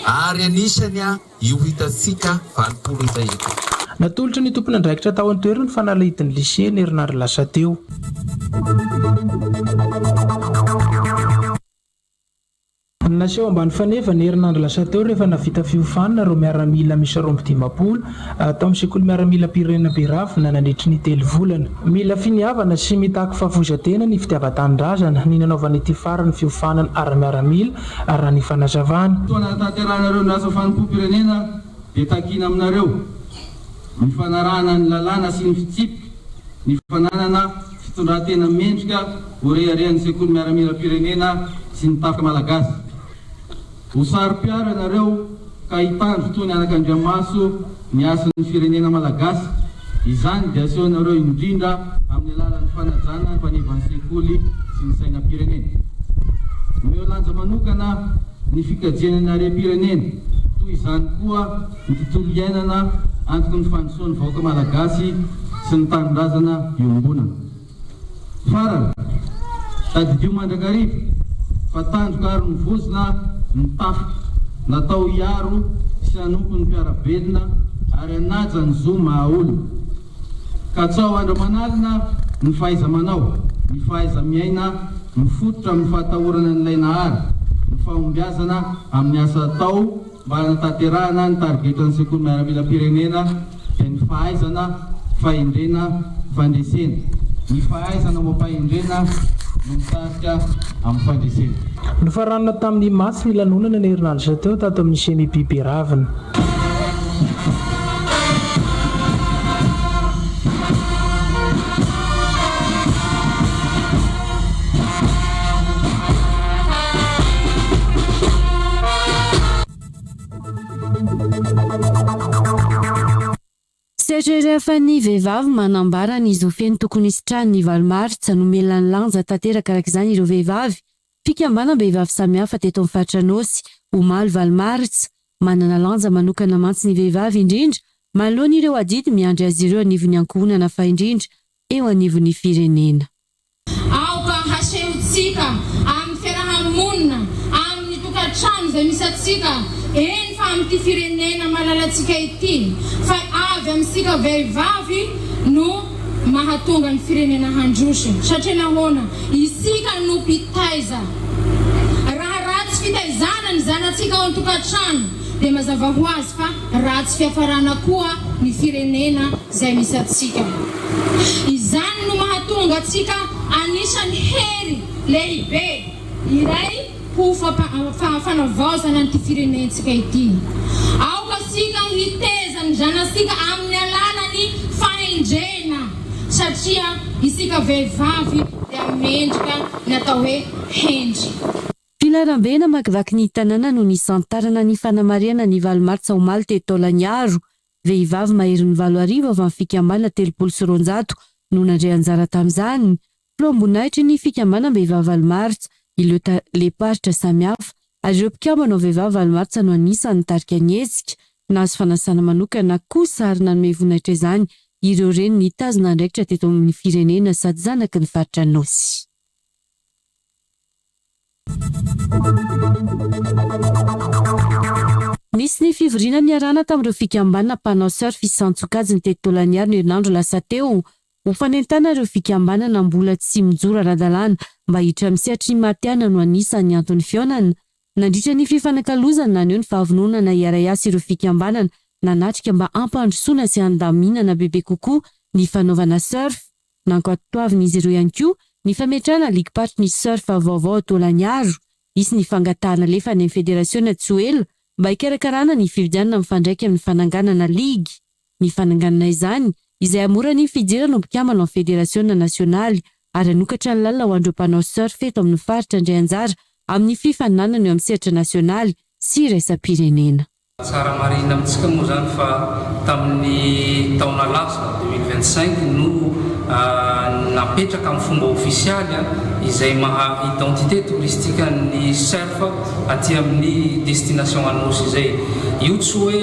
ary anisany io hitantsika 80 hita eto. Natolotra ny tompon'andraikitra tao an-toerana ny fanalahidin'ny lycée ny herinandro lasa teo. Naseho ambany faneva ny herinandro lasa teo rehefa nahavita fiofanana ireo miaramila miisa 52 tao amin'ny sekoly miaramilam-pirenena Beravina nandritry ny telo volana. Mila finiavana sy mitaky fahafoizan-tena ny fitiavan-tanindrazana ny nanaovan'ity farany fiofanana ara-miaramila raha ny fanazavana. Fotoana hahatanterahanareo ny asa fanompoam-pirenena dia takiana aminareo ny fanarahana ny lalàna sy ny fitsipika, ny fananana fitondran-tena mendrika ho reharehan'ny sekoly miaramilam-pirenena sy ny tafika malagasy. Ho saro-piaro ianareo ka hitandro toy ny anakandriamaso ny hasin'ny firenena malagasy, izany dia asehonareo indrindra amin'ny alalan'ny fanajana ny mpanevan'ny sekoly sy ny sainam-pirenena. Omeo lanja manokana ny fikajiana ny harem-pirenena, toy izany koa ny tontolo iainana antoky ny fandrosoan'ny vahoaka malagasy sy ny tanindrazana iombonana. Farany, tadidio mandrakariva fa tandroka ary ny vozona ny tafika, natao hiaro sy hanompo ny mpiara-belona ary hanaja ny zo maha olona. Katsaho andro aman'alina ny fahaiza-manao, ny fahaiza-miaina mifototra amin'ny fahatahorana an'ilay Nahary, ny fahombiazana amin'ny asa atao, Mba hanatanterahana ny tarigetran'ny Sekoly Miaramilam-pirenena dia ny fahaizana, fahendrena, fandresena. Ny fahaizana ombam-pahendrena, no mitarika amin'ny fandresena. Nofaranana tamin'ny matso ny lanonana ny herinandro teo tato amin'ny Cemipi Beravina. Sehatra-irehafan'ny vehivavy manambara ny zo feno tokony hisitrahany ny valo martsa, nomena ny lanja tanteraka araka izany ireo vehivavy, fikambanam-behivavy samihafa teto amin'ny faritra Anôsy, omaly valo martsa. Manana lanja manokana mantsy ny vehivavy indrindra manoloana ireo adidy miandry azy ireo anivon'ny ankohonana fa indrindra eo anivon'ny firenena. Aoka hasehontsika amin'ny fiaraha-monina, amin'ny tokantrano izay misy antsika, eny fa amin'ity firenena malalantsika ity, fa avy amintsika vehivavy no mahatonga ny firenena handroso. Satria nahoana? Isika no mpitaiza. Raha ratsy fitaizana ny zanatsika ao an-tokantrano dia mazava ho azy fa ratsy fiafarana koa ny firenena izay misy antsika. Izany no mahatonga antsika anisan'ny hery lehibe iray ho fanavaozana an'ity firenentsika ity. Aoka isika hiteza ny zanasika amin'ny alalan'ny fahendrena satria isika vehivavy dia mendrika ny atao hoe hendry. Filaharambe namakivaky ny tanàna no nisantarana ny fanamarihana ny valo martsa omaly teto Taolagnaro. Vehivavy maherin'ny 8000 avy amin'ny fikambanana 230 no nandray anjara tamin'izany. Filoham-boninahitry ny fikambanam-behivavy valo martsa, ireo talem-paritra samihafa ary ireo mpikambana ao Vehivavy valo martsa no anisan'ny nitarika ny hetsika. Nahazo fanasana manokana kosa ary nanome voninahitra izany ireo reny nitazona andraikitra teto amin'ny firenena sady zanaky ny faritra Anôsy. Nisy ny fivoriana niarahana tamin'ireo fikambanana mpanao surf isan-tsokajiny teto Tolagnaro ny herinandro lasa teo ho fanentanana ireo fikambanana mbola tsy mijoro ara-dalàna mba hiditra amin'ny sehatry ny matihanina no anisan'ny anton'ny fihaonana. Nandritra ny fifanakalozana, naneho ny fahavononana hiara-hiasa ireo fikambanana nanatrika mba hampandrosoana sy handaminana bebe kokoa ny fanaovana surf. Nankatoavin'izy ireo ihany koa ny fametrahana ligim-paritry ny surf vaovao ao Taolagnaro. Hisy ny fangatahana alefa any amin'ny federasiona tsy ho ela mba hikarakarana ny fifidianana mifandraika amin'ny fananganana ligy. Ny fananganana izany, izay hahamora ny fidirana ho mpikambana ao amin'ny federasiona nasionaly ary hanokatra ny lalana ho an'ireo mpanao surf eto amin'ny faritra handray anjara amin'ny fifaninanana eo amin'ny sehatra nasionaly sy iraisam-pirenena. Tsara marihina amintsika moa izany fa tamin'ny taona lasa, 2025, no napetraka amin'ny fomba ofisialy izay maha identité touristique ny surf aty amin'ny destination Anosy izay. Io tsy hoe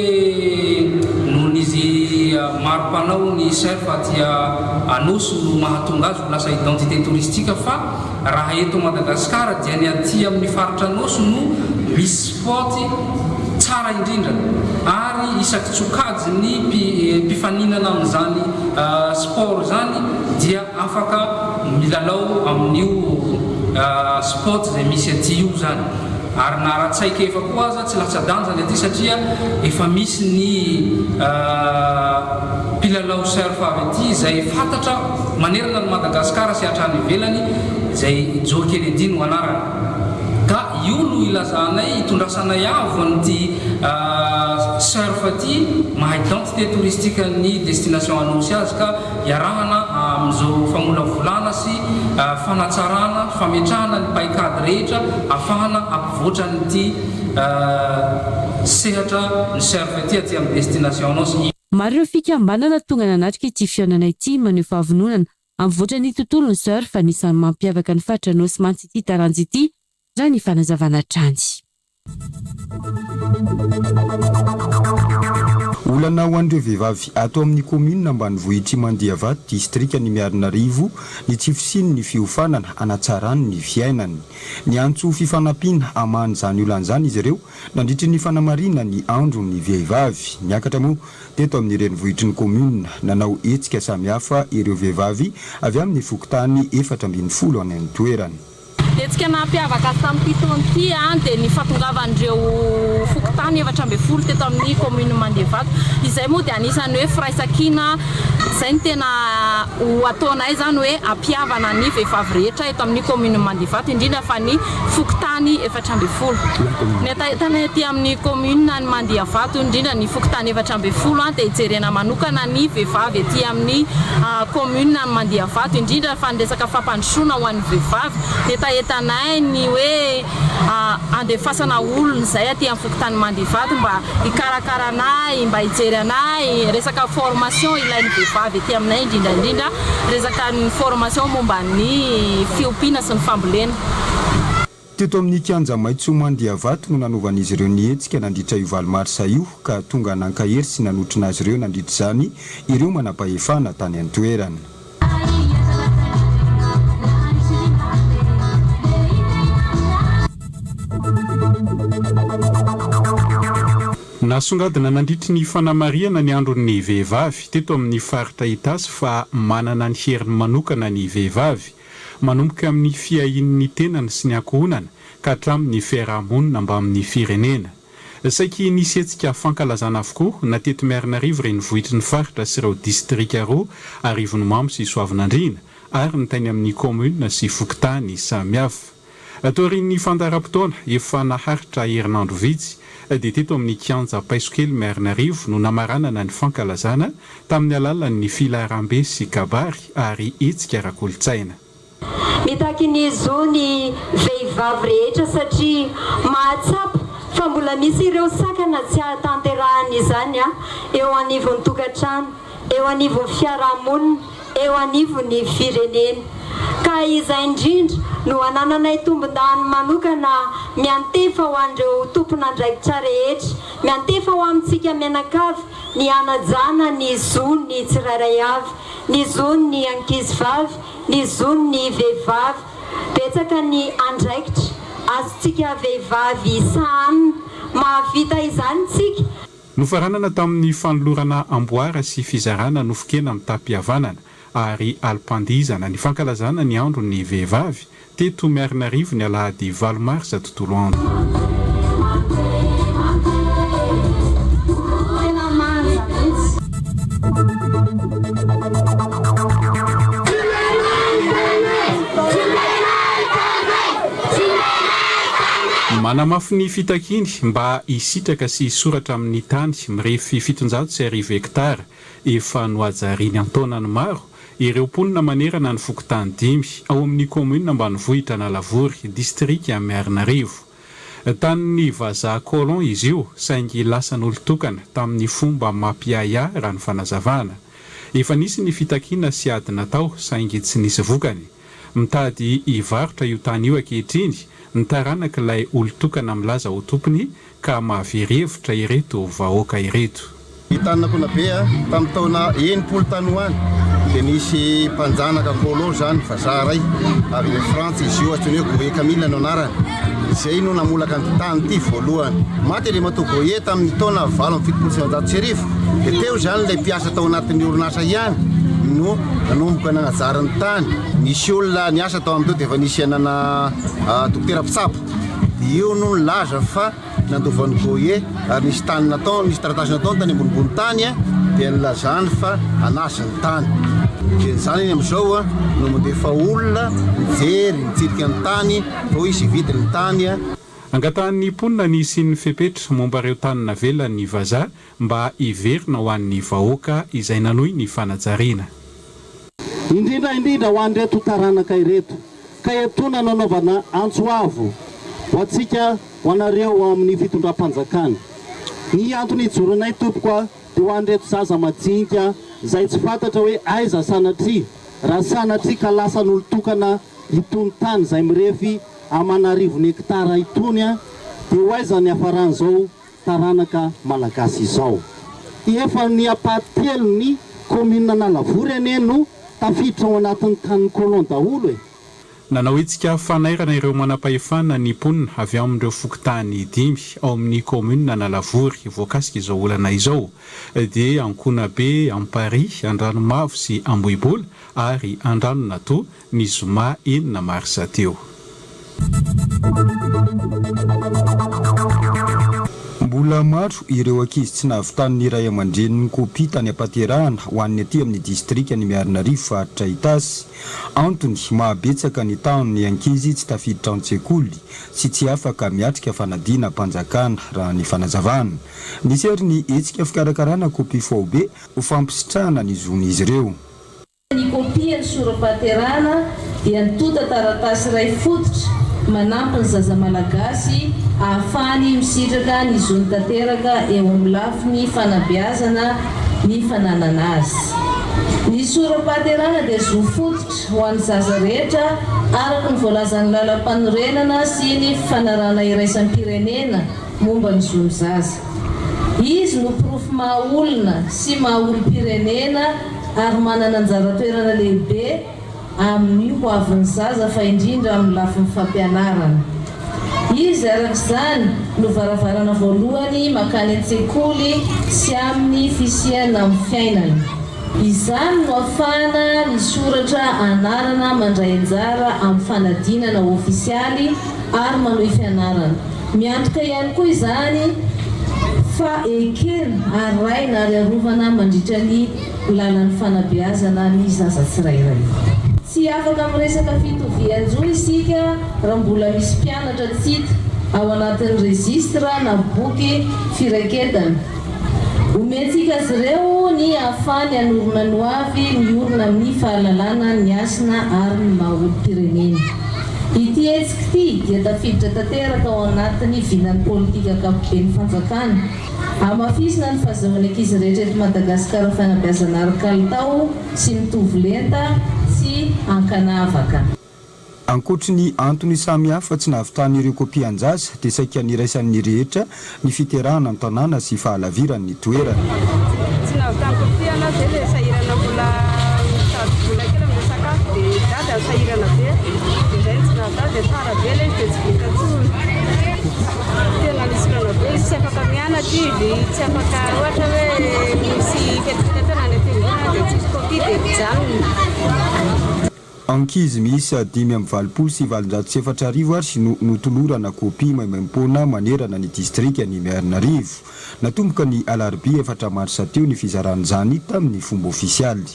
noho izy maro mpanao ny surf aty Anosy no mahatonga azy ho lasa identité touristique fa raha eto Madagasikara dia ny aty amin'ny faritra Anosy no misy Sport tsara indrindra ary isaky-tsokajin'ny mpifaninana amin'izany sport izany dia afaka milalao amin'io sport izay misy aty io izany ary na ara-tsaikefa koa aza tsy latsa-danja ny aty satria efa misy ny mpilalao surf avy aty izay fantatra manerana an'i Madagasikara sy hatrany ivelany izay Joe Kennedy no anarany. Ka io no ilazanay, itondrasanay avo an'ity surf ity, maha identité touristique ny destination Anosy azy ka iarahana amin'izao famolavolana sy fanatsarana, fametrahana ny paikady rehetra afahana hampivoatra an'ity sehatra ny surf ity aty amin'ny destination Anosy. Maro ireo fikambanana tonga nanatrika ity fihaonana ity maneho fahavononana Hampivoatra ny tontolon'ny surf, anisan'ny mampiavaka ny faritra Anôsy mantsy ity taranja ity, raha ny fanazavana hatrany. Olana ho an'ireo vehivavy ato amin'ny kaominina ambanivohitr'i Mandiavato, distrikan'i Miarinarivo, ny tsy fisian'ny fiofanana hanatsarany ny fiainany. Niantso fifanampiana hamaha an'izany olana izany izy ireo nandritry ny fanamarihana ny andron'ny vehivavy. Niakatra moa Teto amin'ny renivohitry ny kaominina, nanao hetsika samihafa ireo vehivavy avy amin'ny fokontany 14 any an-toerana. Hetsika nampiavaka azy tamin'ity taona ity dia ny fahatongavan'ireo fokontany 14 teto amin'ny kaominin'i Mandevato. Izay moa dia anisan'ny hoe firaisankina Izay no tena ho ataonay izany hoe hampihavana ny vehivavy rehetra eto amin'ny kaominin'i Mandivato, indrindra fa ny fokontany 14. Ny hetahetanay aty amin'ny kaominina any Mandiavato, indrindra ny fokontany 14 dia hijerena manokana ny vehivavy aty amin'ny kaominina any Mandiavato, indrindra fa ny resaka fampandrosoana ho an'ny vehivavy. Ny hetahetanay ny hoe handefasana olona izay aty amin'ny fokontany Mandivato mba hikarakara anay, mba hijery anay, resaka formation ilain'ny vehivavy aty aminay indrindra indrindra resaka ny formation momba ny fiompiana sy ny fambolena. Teto amin'ny kianja maitso Mandiavato no nanaovan'izy ireo ny hetsika nandritra io valo marsa io ka tonga nankahery sy nanotrona azy ireo nandritra izany ireo manampahefana tany an-toerana. Nasongadina nandritry ny fanamarihana ny andron'ny vehivavy teto amin'ny faritra Itasy fa manana ny heriny manokana ny vehivavy, manomboka amin'ny fiahiany ny tenany sy ny ankohonana ka hatramin'ny fiaraha-monina mbamin'ny firenena. Saiky nisy hetsika fankalazana avokoa na teto Miarinarivo renivohitry ny faritra sy ireo distrika roa, Arivonimamo sy Soavinandriana, ary ny tany amin'ny kaominina sy fokontany samihafa. Taorian'ny fandaharam-potoana efa naharitra herinandro vitsy dia teto amin'ny kianja Paisokely Miarinarivo no namaranana ny fankalazana tamin'ny alalan'ny filaharambe sy kabary ary hetsika ara-kolontsaina. Mitaky ny zo ny vehivavy rehetra satria mahatsapa fa mbola misy ireo sakana tsy ahatanterahan' izany eo anivon'ny tokantrano, eo anivon'ny fiarahamonina, eo anivon'ny firenena. Ka izay indrindra no anananay tombondahiny manokana miantefa ho an'ireo tompon'andraikitra rehetra, miantefa ho amintsika mianakavy ny hanajana ny zon'ny tsirairay avy, ny zon'ny ankizivavy, ny zon'ny vehivavy. Betsaka ny andraikitra azontsika vehivavy sahanina. Mahavita izany tsika. Nofaranana tamin'ny fanolorana amboara sy fizarana nofon-kena mitam-pihavanana ary alim-pandihizana ny fankalazana ny andron'ny vehivavy teto Miarinarivo ny alahady valo marsa tontolo andro. Manamafy ny fitakiany mba hisitraka sy hisoratra amin'ny tany mirefy 1700 hektara efa nohajariany an-taonany maro ireo mponina manerana ny fokontany dimy ao amin'ny kaominina ambanivohitra Analavory, distrika Miarinarivo. Tanin'ny vazaha colon izy io saingy lasan'olon-tokana tamin'ny fomba mampiahiahy raha ny fanazavana. Efa nisy ny fitakiana sy ady natao saingy tsy nisy vokany. Mitady hivarotra io tany io ankehitriny ny taranak'ilay olon-tokana milaza ho tompony ka mahavery hevitra ireto vahoaka ireto. Ny tanin'Ankonabe tamin'ny taona 60 tany ho any dia nisy mpanjanaka colon izany, vazaha iray avy any Frantsa izy io, antsoina hoe Gohier Camille no anarany, izay no namolaka an'ity tany ity voalohany. Maty Andriamatoa Gohier tamin'ny taona 1978 dia teo izany ilay mpiasa tao anatin'ny orinasa ihany no nanomboka nanajary ny tany. Nisy olona niasa tao amin'ireo dia efa nisy anana dokotera mpitsabo. Dia io no nilaza fa nandovan'i Gohier ary nisy tany nataony, nisy taratasy nataony tany ambonimbony tany dia nilazany fa anazy ny tany. Dia ny zanany amin'izao no mandefa olona mijery, mitsirika ny tany fa hoy izy hividy ny tany. Angatahan'ny mponina ny hisian'ny fepetra momba ireo tany navelan'ny vazaha mba hiverina ho an'ny vahoaka izay nanohy ny fanajariana. Indrindra indrindra ho an'ireto taranaka ireto. Ka etoana no anaovana antso avo ho antsika, ho anareo ao amin'ny fitondram-panjakana. Ny antony ijoronay tompoko a, dia ho an'ireto zaza majinika izay tsy fantatra hoe aiza sanatria, raha sanatria ka lasan'olon-tokana itony tany izay mirefy aman'arivony hektara itony a, dia ho aiza ny hiafaran'izao taranaka Malagasy izao. Efa ny ampahatelon'ny commune Analavory anie no tafiditra ao anatin'ny tanin'ny colon daholo e! Nanao hetsika fanairana ireo manam-pahefana ny mponina avy amin'ireo fokontany dimy ao amin'ny kaominina Analavory voakasika izao olana izao dia Ankonabe, Amparihy, Andranomavo sy Ambohibola ary Andranonatoa ny zoma enina marsa teo. Mbola maro ireo ankizy tsy nahavitan'ny ray aman-dreniny kopia tany am-paterahana ho an'ny aty amin'ny distrikan'i Miarinarivo faritra Itasy. Antony, mahabetsaka ny tahan'ny ankizy tsy tafiditra an-tsekoly sy tsy afaka miatrika fanadinam-panjakana, raha ny fanazavana. Nisy ary ny hetsika fikarakarana kopia faobe ho fampisitrahana ny zon'izy ireo. Ny kopian'ny sora-pahaterahana dia antontan-taratasy iray fototra manampy ny zaza malagasy ahafahany misitraka ny zony tanteraka eo amin'ny lafiny fanabeazana ny fananana azy. Ny sora-pahaterahana dia zo fototra ho an'ny zaza rehetra araka ny voalazan'ny Lalampanorenana sy ny fifanarahana iraisam-pirenena momba ny zon'ny zaza. Izy no porofo maha olona sy maha olom-pirenena ary manana anjara toerana lehibe amin'ny ho avin'ny zaza fa indrindra amin'ny lafiny fampianarana. Izy araka izany no varavarana voalohany makany an-tsekoly sy amin'ny fisiana amin'ny fiainana. Izany no afahana misoratra anarana mandray anjara amin'ny fanadinana ofisialy ary manohy fianarana. Miantoka ihany koa izany fa ekena, arahina ary arovana mandritra ny lalan'ny fanabeazana ny zaza tsirairay. Tsy afaka miresaka fitovian-jo isika raha mbola misy mpianatra tsy hita ao anatin'ny registre na boky firaketana. Omentsika azy ireo ny hahafahany hanorina ny hoavy miorina amin'ny fahalalana ny hasina ary ny maha olom-pirenena. Ity hetsika ity dia tafiditra tanteraka ao anatin'ny vinan'ny politika ankapoben'ny fanjakana. Hamafisina ny fahazahoan'ny ankizy rehetra eto Madagasikara fanabeazana ara-kalitao sy mitovy lenta tsy ankanavaka. Ankoatry ny antony samihafa tsy nahavitan'ireo kopian-jaza dia saika niraisan'ny rehetra ny fiterahana an-tanàna sy fahalaviran'ny toerana. Tsy nahavitany kopia anah zay le sahirana mbola mitady vola kely amle sakafo de dada sahirana be de zay no tsy nahavitany de tara be le izy de tsy vita tsony tena nisy olana be izy tsy afaka mianatra izy tsy afaka ohatra hoe misy fetifety atao na any am-piangonana de tsisy kopia de mijanona. Ankizy miisa 4885 ary no notolorana kopia maimaimpoana manerana ny distrikan'i Miarinarivo. Natomboka ny alarobia efatra marsa teo ny fizarana izany tamin'ny fomba ofisialy.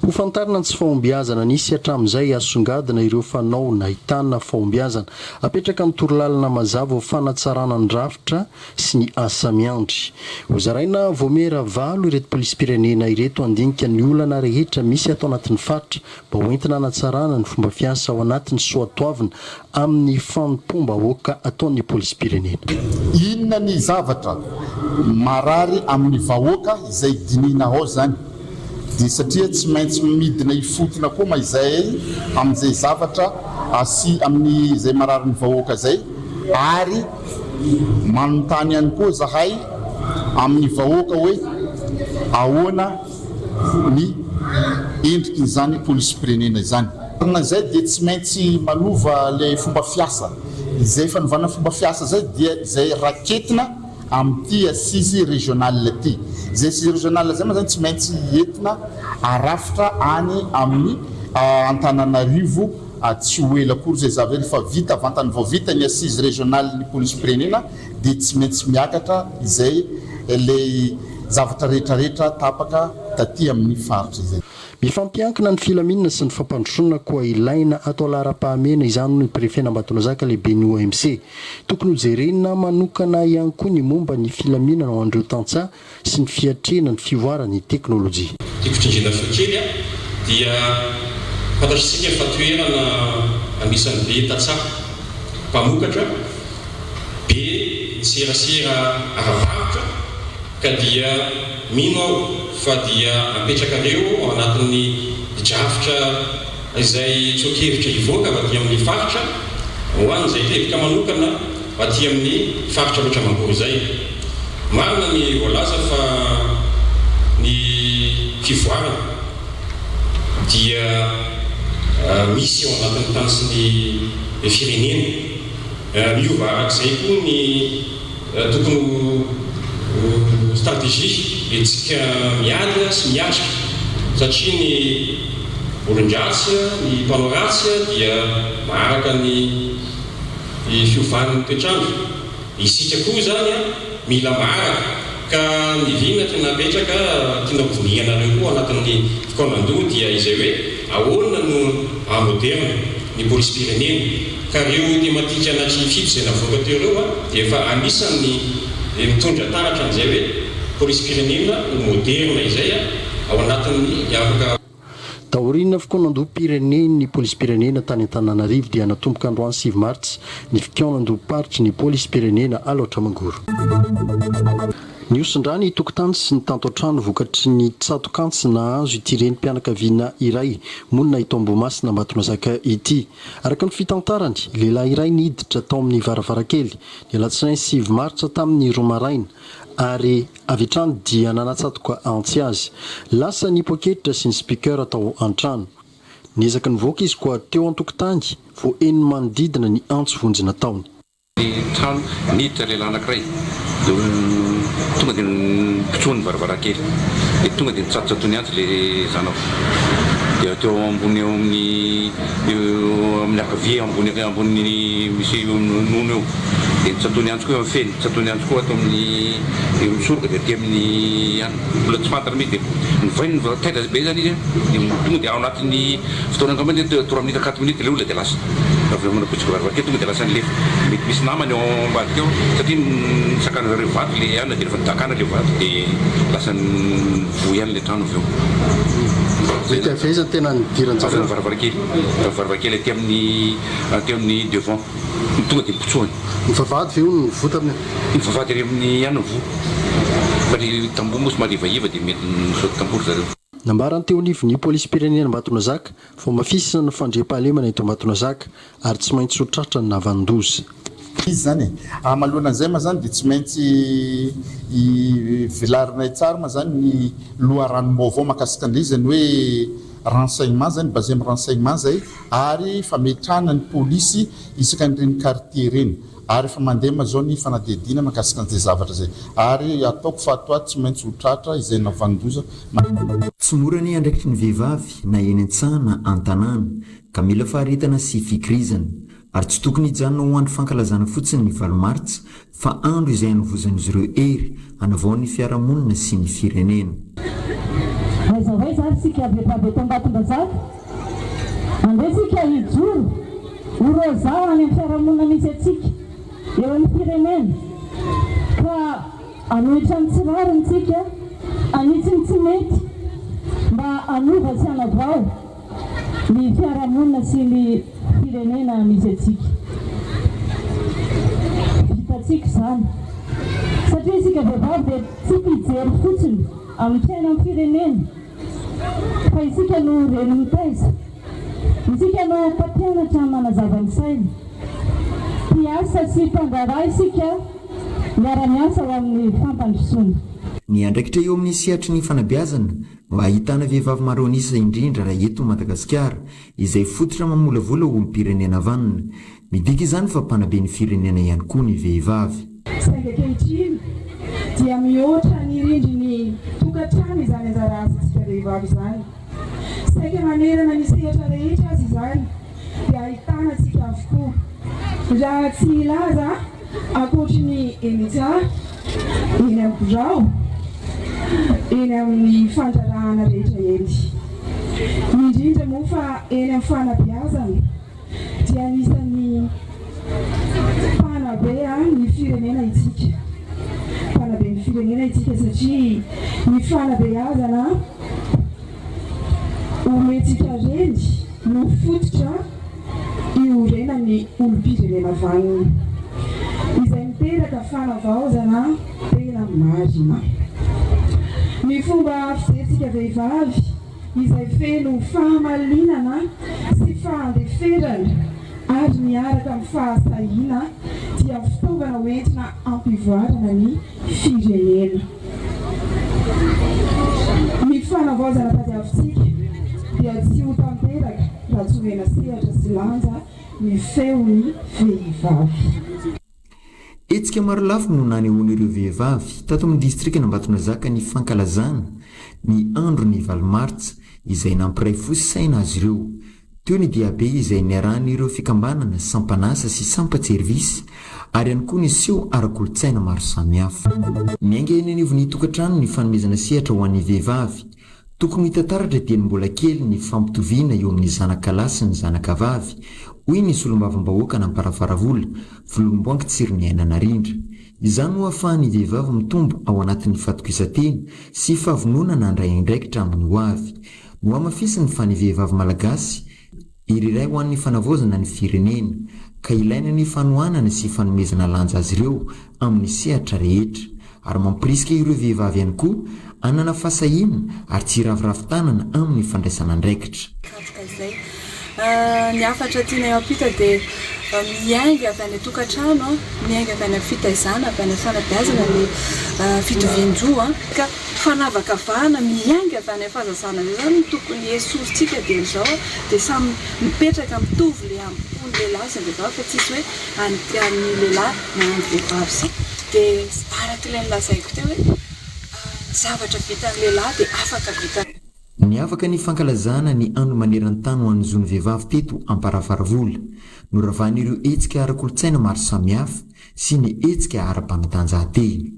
Ho fantarina ny tsy fahombiazana nisy hatramin'izay, asongadina ireo fanao nahitana fahombiazana. Apetraka ny torolalana mazava ho fanatsarana ny rafitra sy ny asa miandry. Hozaraina vaomiera valo ireto polisim-pirenena ireto handinika ny olana rehetra misy ato anatin'ny faritra mba ho entina hanatsarana ny fomba fiasa ao anatin'ny soatoavina amin'ny fanompoam-bahoaka ataon'ny polisim-pirenena. Inona ny zavatra marary amin'ny vahoaka izay dinihina ao izany? Dia satria tsy maintsy midina ifotona koa ma izay amin'izay zavatra asi amin'izay marary ny vahoaka izay ary Manontany ihany koa zahay amin'ny vahoaka hoe ahoana ny endrikin'izany polisim-pirenena izany. Marina izay dia tsy maintsy manova ilay fomba fiasa. Izay fanovana fomba fiasa izay dia izay raketina amin'ity assise régionale ity. Izay assise régionale izay moa izany tsy maintsy entina arafitra any amin'ny Antananarivo Tsy ho ela akory izay zavatra rehefa vita, vantany vao vita ny assise régionale ny polisim-pirenena dia tsy maintsy miakatra izay ilay zavatra rehetra rehetra tapaka taty amin'ny faritra izay. Mifampiankina ny filaminana sy ny fampandrosoana koa ilaina atao laharam-pahamehana izany hoy ny Prefen'Ambatonazaka lehiben'ny OMC. Tokony hojerena manokana ihany koa ny momba ny filaminana ho an'ireo tantsaha sy ny fiatrehana ny fivoaran'ny teknolojia. Tiako tsindriana feo kely dia fantatr'isika fa toerana anisan'ny be tantsaha mpamokatra, be ny serasera ara-barotra ka dia mino aho fa dia apetrakareo ao anatin'ny drafitra izay tsoa-kevitra hivoaka avy aty amin'ny faritra ho an'izay teboka manokana aty amin'ny faritra Alaotra Mangoro izay. Marina ny voalaza fa ny fivoarana dia misy ao anatin'ny tany sy ny firenena. Miova arak'izay koa ny tokony ho stratégie entintsika miady sy miatrika satria ny olon-dratsy, ny mpanao ratsy dia maharaka ny fiovan'ny toetr'andro. Isika koa izany an, mila maharaka, ka ny vina tiana apetraka, tiana hodinihanareo koa ao anatin'ny fikaonandoha dia izay hoe ahoana no haha-moderna ny polisim-pirenena, ka ireo tematika anaky fito izay navoaka teo ireo an, dia efa anisan'ny mitondra taratra an'izay hoe polisim-pirenena ho moderna izay an, ao anatin'ny afaka. Taorian'ny fikaonandoham-pirenen'ny polisim-pirenena tany Antananarivo dia natomboka androany 9 martsa ny fikaonandoham-paritry ny polisim-pirenena Alaotra Mangoro. Nihosin-drà ny tokotany sy ny tanto an-trano vokatry ny tsatok'antsy nahazo ity renim-pianakaviana iray monina eto Ambohimasina Ambatonazaka ity. Araka ny fitantarany, lehilahy iray niditra tao amin'ny varavarankely ny alatsinainy 9 martsa tamin'ny roa maraina ary Avy hatrany dia nanatsatoka antsy azy. Lasa ny poketra sy ny speaker tao an-trano. Niezaka nivoaka izy koa teo an-tokotany vao henon'ny manodidina ny antso vonjy nataony. Ny trano, niditra lehilahy anankiray dia tonga dia nopitsohiny ny varavarankely dia tonga dia nitsatotsatoiny antsy ilay zanako dia teo ambony eo amin'ny eo amin'ny ankavia ambony ambonin'ny misy nono eo dia nitsatohiny antsy koa eo amin'ny feny. Tsy ataony ihany koa ato amin'ny eo amin'ny soroka dia aty amin'ny any mbola tsy fantany mihitsy dia novainy ny taitra be zany izy dia tonga dia ao anatin'ny fotoana angamba ny trois minutes quatre minutes ilay olona dia lasa avy eo manapotsika varavarankely tonga dia lasa nilefa mety misy namany ao ambadika ao satria nisakana zareo vato ilay anona dia rehefa nidakana ilay vato dia lasa nivoha ihany ilay trano avy eo. Mety avy aiza tena nidiran-jareo? Avy amin'ny varavarankely, varavarankely aty amin'ny aty amin'ny devant. Ny tonga dia nipotsohany. Ny vavahady ve hono no voa tamin'ny. Ny vavahady ery amin'ny ihany no voa. Fa ny tamboho moa somary ivaiva dia mety nisaoty tamboho ry zareo. Nambaran'ny teo anivon'ny polisim-pirenena Ambatonazaka fa hamafisina ny fandriampahalemana eto Ambatonazaka ary tsy maintsy ho tratra ny nahavanon-doza. Izy izany e. Manoloana an'izay ma zany dia tsy maintsy velarinay tsara ma zany ny loharanom-baovao mahakasika an'ilay izy, izany hoe renseignement zany, basé amin'ny renseignement zay. ary fametrahana ny polisy isaka an'ireny quartier ireny ary efa mandeha ma zao ny fanadihadiana mahakasika an'izay zavatra izay ary ataoko fa ato ato tsy maintsy ho tratra izay navanon-doza Tsy mora ny andraikitry ny vehivavy na eny an-tsaha na an-tanàna ka mila faharetana sy fikirizana. Ary tsy tokony hijanona ho andro fankalazana fotsiny ny valo martsa fa andro izay hanovozan'izy ireo hery hanavao ny fiarahamonina sy ny firenena. Aiza ho aiza ary isika vehivavy eto Ambatondrazaka? Andeha isika hijoro ho Rosa any amin'ny fiarahamonina misy antsika, eo amin'ny firenena, ka hanohitra ny tsy rariny isika, hanitsy ny tsy mety mba hanova sy hanavao. ny fiarahamonina sy ny firenena misy antsika. Vitantsika izany satria isika vehivavy dia tsy mpijery fotsiny amin'ny fiainan'ny firenena fa isika no reny mitaiza, isika no mpampianatra manazava ny saina, mpiasa sy mpandraharaha isika miara-miasa ho amin'ny fampandrosoana. Ny andraikitra eo amin'ny sehatry ny fanabeazana no ahitana vehivavy maro an'isa indrindra raha eto Madagasikara, izay fototra mamolavola olom-pirenena vanona. Midika izany fa mpanabe ny firenena ihany koa ny vehivavy. Saingy ankehitriny dia mihoatra ny rindrin'ny tokantrano izany anjara asantsika vehivavy izany. Saika manerana ny sehatra rehetra aza izany dia ahitana antsika avokoa. Raha tsy hilaza Ankoatry ny eny an-tsaha, eny amin'ny birao, eny amin'ny fandraharahana rehetra eny. Indrindra moa fa eny amin'ny fanabeazana dia anisan'ny mpanabe ny firenena isika. Mpanabe ny firenena isika satria ny fanabeazana omentsika reny no fototra iorenan'ny olom-pirenena vanona, izay miteraka fanavaozana tena marina. Ny fomba fijerintsika vehivavy izay feno fahamalinana sy fahandeferana ary miaraka amin'ny fahasahiana dia fitaovana hoentina hampivoarana ny firenena. Ny fanavaozana tadiavintsika dia tsy ho tanteraka raha tsy omena sehatra sy lanja ny feon'ny vehivavy. Hetsika marolafy no nanehoan'ireo vehivavy tato amin'ny distrikan'Ambatonazaka ny fankalazana ny andron'ny valo martsa izay nampiray fo sy saina azy ireo. Teo ny diabe izay niarahan'ireo fikambanana, sampan'asa sy sampan-tserivisy ary ihany koa ny seho ara-kolontsaina maro samihafa. Miainga eny anivon'ny tokantrano ny fanomezana sehatra ho an'ny vehivavy. Tokony ho hita taratra dieny mbola kely ny fampitoviana eo amin'ny zanaka lahy sy ny zanaka vavy, hoy ny solombavambahoaka Namparafaravola, Vololomboangy Tsiriniaina Narindra. Izany no ahafahan'ny vehivavy mitombo ao anatin'ny fatokisan-tena sy fahavononana handray andraikitra amin'ny hoavy. Nohamafisiny fa ny vehivavy malagasy hery iray ho an'ny fanavaozana ny firenena, ka ilaina ny fanohanana sy fanomezana lanja azy ireo amin'ny sehatra rehetra, ary mampirisika ireo vehivavy ihany koa hanana fahasahiana ary tsy hiraviravy tanana amin'ny fandraisana andraikitra. Katroka izay. Ny hafatra tianay hampita dia miainga avy any an-tokantrano, miainga avy any amin'ny fitaizana, avy any amin'ny fanabeazana ny fitovian-jo. Ka fanavakavahana miainga avy any amin'ny fahazazana izay izany no tokony esorintsika dieny izao dia samy mipetraka mitovy ilay hambom-pon'ny lehilahy sy ny vehivavy fa tsisy hoe an'ny lehilahy na an'ny vehivavy izay. Dia araka ilay nolazaiko teo hoe ny zavatra vitan'ny lehilahy dia afaka vitan'ny. Niavaka ny fankalazana ny andro maneran-tany ho an'ny zon'ny vehivavy teto Amparafaravola. Noravahan'ireo hetsika ara-kolontsaina maro samihafa sy ny hetsika ara-panatanjahantena.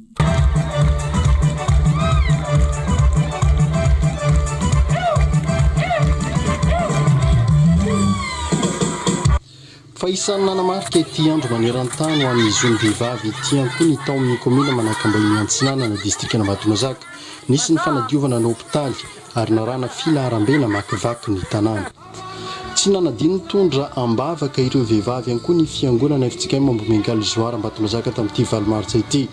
Fa isan'ny nanamarika ity andro maneran-tany ho an'ny zon'ny vehivavy ity ihany koa ny tao amin'ny kaominina Manakambahiny Antsinanana, distrikan'Ambatonazaka. Nisy ny fanadiovana ny hopitaly ary narahana filaharambe namakivaky ny tanàna. Tsy nanadino nitondra am-bavaka ireo vehivavy ihany koa ny fiangonana fjkm Ambohimiangaly Zoara Ambatonazaka tamin'ity valo martsa ity.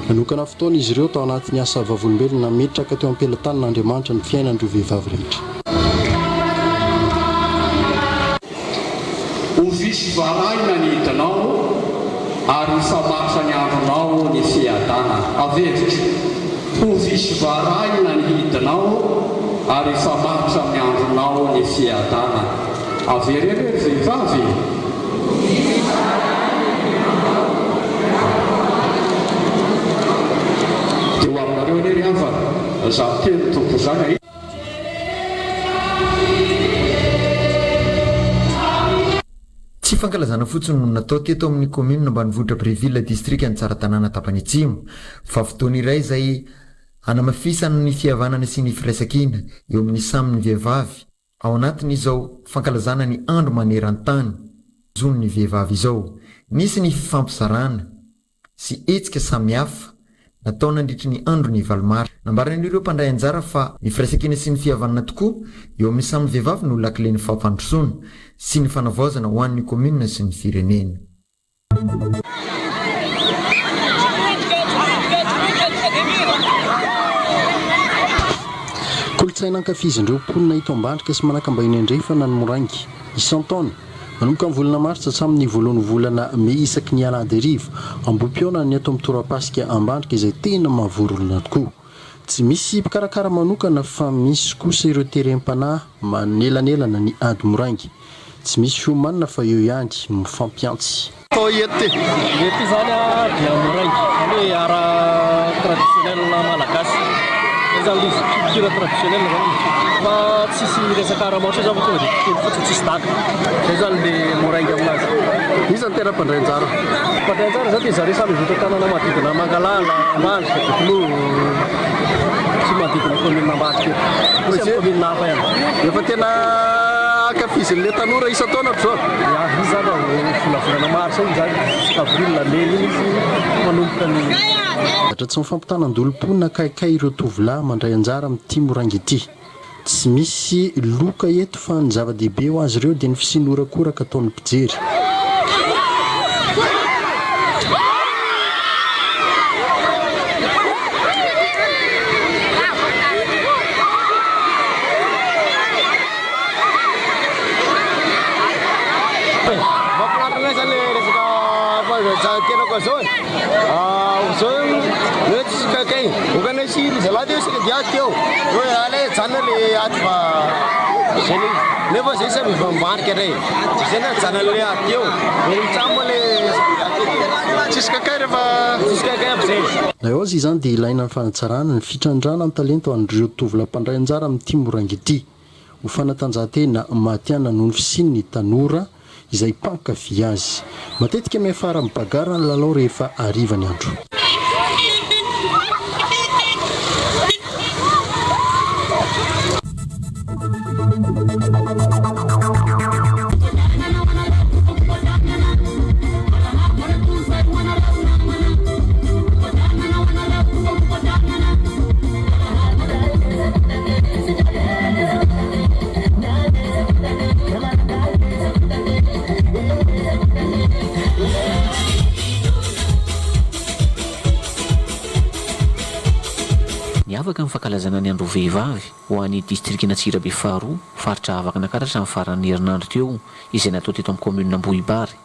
Nanokana fotoana izy ireo tao anatin'ny asa vavolombelona nametraka teo am-pelatanan'Andriamanitra ny fiainan'ireo vehivavy rehetra. Ho visy varahina ny hidinao, ary hifamatotra ny andronao ny fiadanana. Averiko, ho visy varahina ny hidinao, ary hifamatotra amin'ny andronao ny fiadanana. Avereno hoe ry vehivavy e! Dia ho aminareo anie ry havana, izany tenin'ny Tompo izany. Tsy fankalazana fotsiny no natao teto amin'ny kaominina ambanivohitra Breville, distrikan'i Tsaratanàna tapany atsimo, fa fotoana iray izay hanamafisana ny fihavanana sy ny firaisankina eo amin'ny samy ny vehivavy ao anatin'izao fankalazana ny andro maneran-tany zon'ny vehivavy izao. Nisy ny fifampizarana. sy hetsika samihafa natao nandritry ny andron'ny valo marsa. Nambaran'ireo mpandray anjara fa ny firaisankina sy ny fihavanana tokoa eo amin'ny samy vehivavy no lakilen'ny fampandrosoana sy ny fanavaozana ho an'ny kaominina sy ny firenena. Kolontsaina ankafizin'ireo mponina eto Ambandrika sy Manakambahiny Andrefana ny moraingy, isan-taona. Manomboka ny volana martsa hatramin'ny voalohan'ny volana mey isaky ny alahady hariva, ambohipihaonana ny ato amin'ny torapasika Ambandrika izay tena mahavory olona tokoa. Tsy misy mpikarakara manokana fa misy kosa ireo terem-panahy manelanelana ny ady moraingy. Tsy misy fiomanana fa eo ihany no mifampiantsy. Atao eto ity. Ny eto izany dia moraingy, izany hoe art traditionnel malagasy. Izay izany ilay izy, culture traditionnel izany ilay izy. Fa tsisy resaka art martiaux izany fa tonga dia tontolo fotsiny, tsisy dago. Izay izany ilay moraingy aminazy. Iza no tena mpandray anjara? Mpandray anjara izany dia zareo samy avy eto an-tanàna manodidina Mangalala, Ambandrika, Bokoloha sy manodidina commune Ambadika eto. Sy amin'ny commune hafa ihany. Efa tena ankafizin'ilay tanora isan-taona hatrizao? Ya, izy zany raha vao volavolana marsa iny zany, jusqu'avril mai iny izy manomboka ny. Zavatra tsy mifampitanan-dolompo na kaikay ireo tovolahy mandray anjara amin'ity moraingy ity. Tsy misy loka eto fa ny zava-dehibe ho azy ireo dia ny fisian'ny horakoraka ataon'ny mpijery. Mahafinaritra anay zany le resaka fanatanjahantena koa zao e. Zao hoe tsisy kaikay. Okanay sy ry zalahy teo isika dia ady teo. Hoe alay ajanona le ady fa Zay le izy. Nefa zay samy efa mivarika ndray. Zay najanona le ady teo. Eny mitsam moa le Tsisy kakay rehefa Tsisy kakay aby zay. Na eo aza izany dia ilaina ny fanatsarana ny fitrandrahana ny talenta ho an'ireo tovolahy mpandray anjara amin'ity moraingy ity. Ho fanatanjahantena matihanina noho ny fisian'ny tanora izay mpankafy azy. Matetika miafara amin'ny bagarre ny lalao rehefa hariva ny andro. Niavaka ny fankalazana ny Andro Vehivavy ho an'ny distrikan'Antsirabe faharoa, faritra Avakinakaratra ny faran'ny herinandro teo, izay natao teto amin'ny kaominina Ambohibary.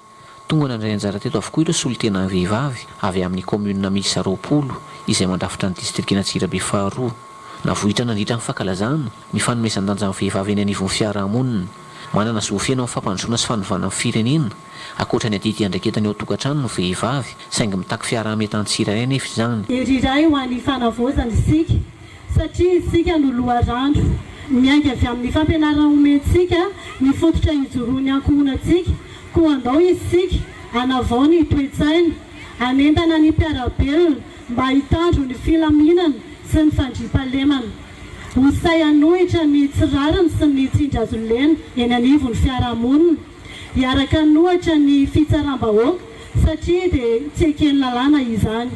Tonga nandray anjara teto avokoa ireo solontenan'ny vehivavy avy amin'ny kaominina miisa 20 izay mandrafitra ny distrikan'Antsirabe faharoa. Navoitra nandritra ny fankalazana ny fanomezan-danja ny vehivavy eny anivon'ny fiarahamonina. Manana zo feno amin'ny fampandrosoana sy fanovana ny firenena. Ankoatra ny adidy iandraiketany ao an-tokantrano ny vehivavy, saingy mitaky fiaraha-mientan'ny tsirairay anefa izany. Hery iray ho an'ny fanavaozana isika, satria isika no loharano. Miainga avy amin'ny fampianarana omentsika ny fototra ijoroan'ny ankohonantsika, koa andao isika hanavao ny toe-tsaina, hanentana ny mpiara-belona mba hitandro ny filaminana sy ny fandriampahalemana. Ho sahy hanohitra ny tsy rariny sy ny tsindry azo lena eny anivon'ny fiarahamonina. Hiaraka hanohitra ny fitsaram-bahoaka satria dia tsy eken'ny lalàna izany.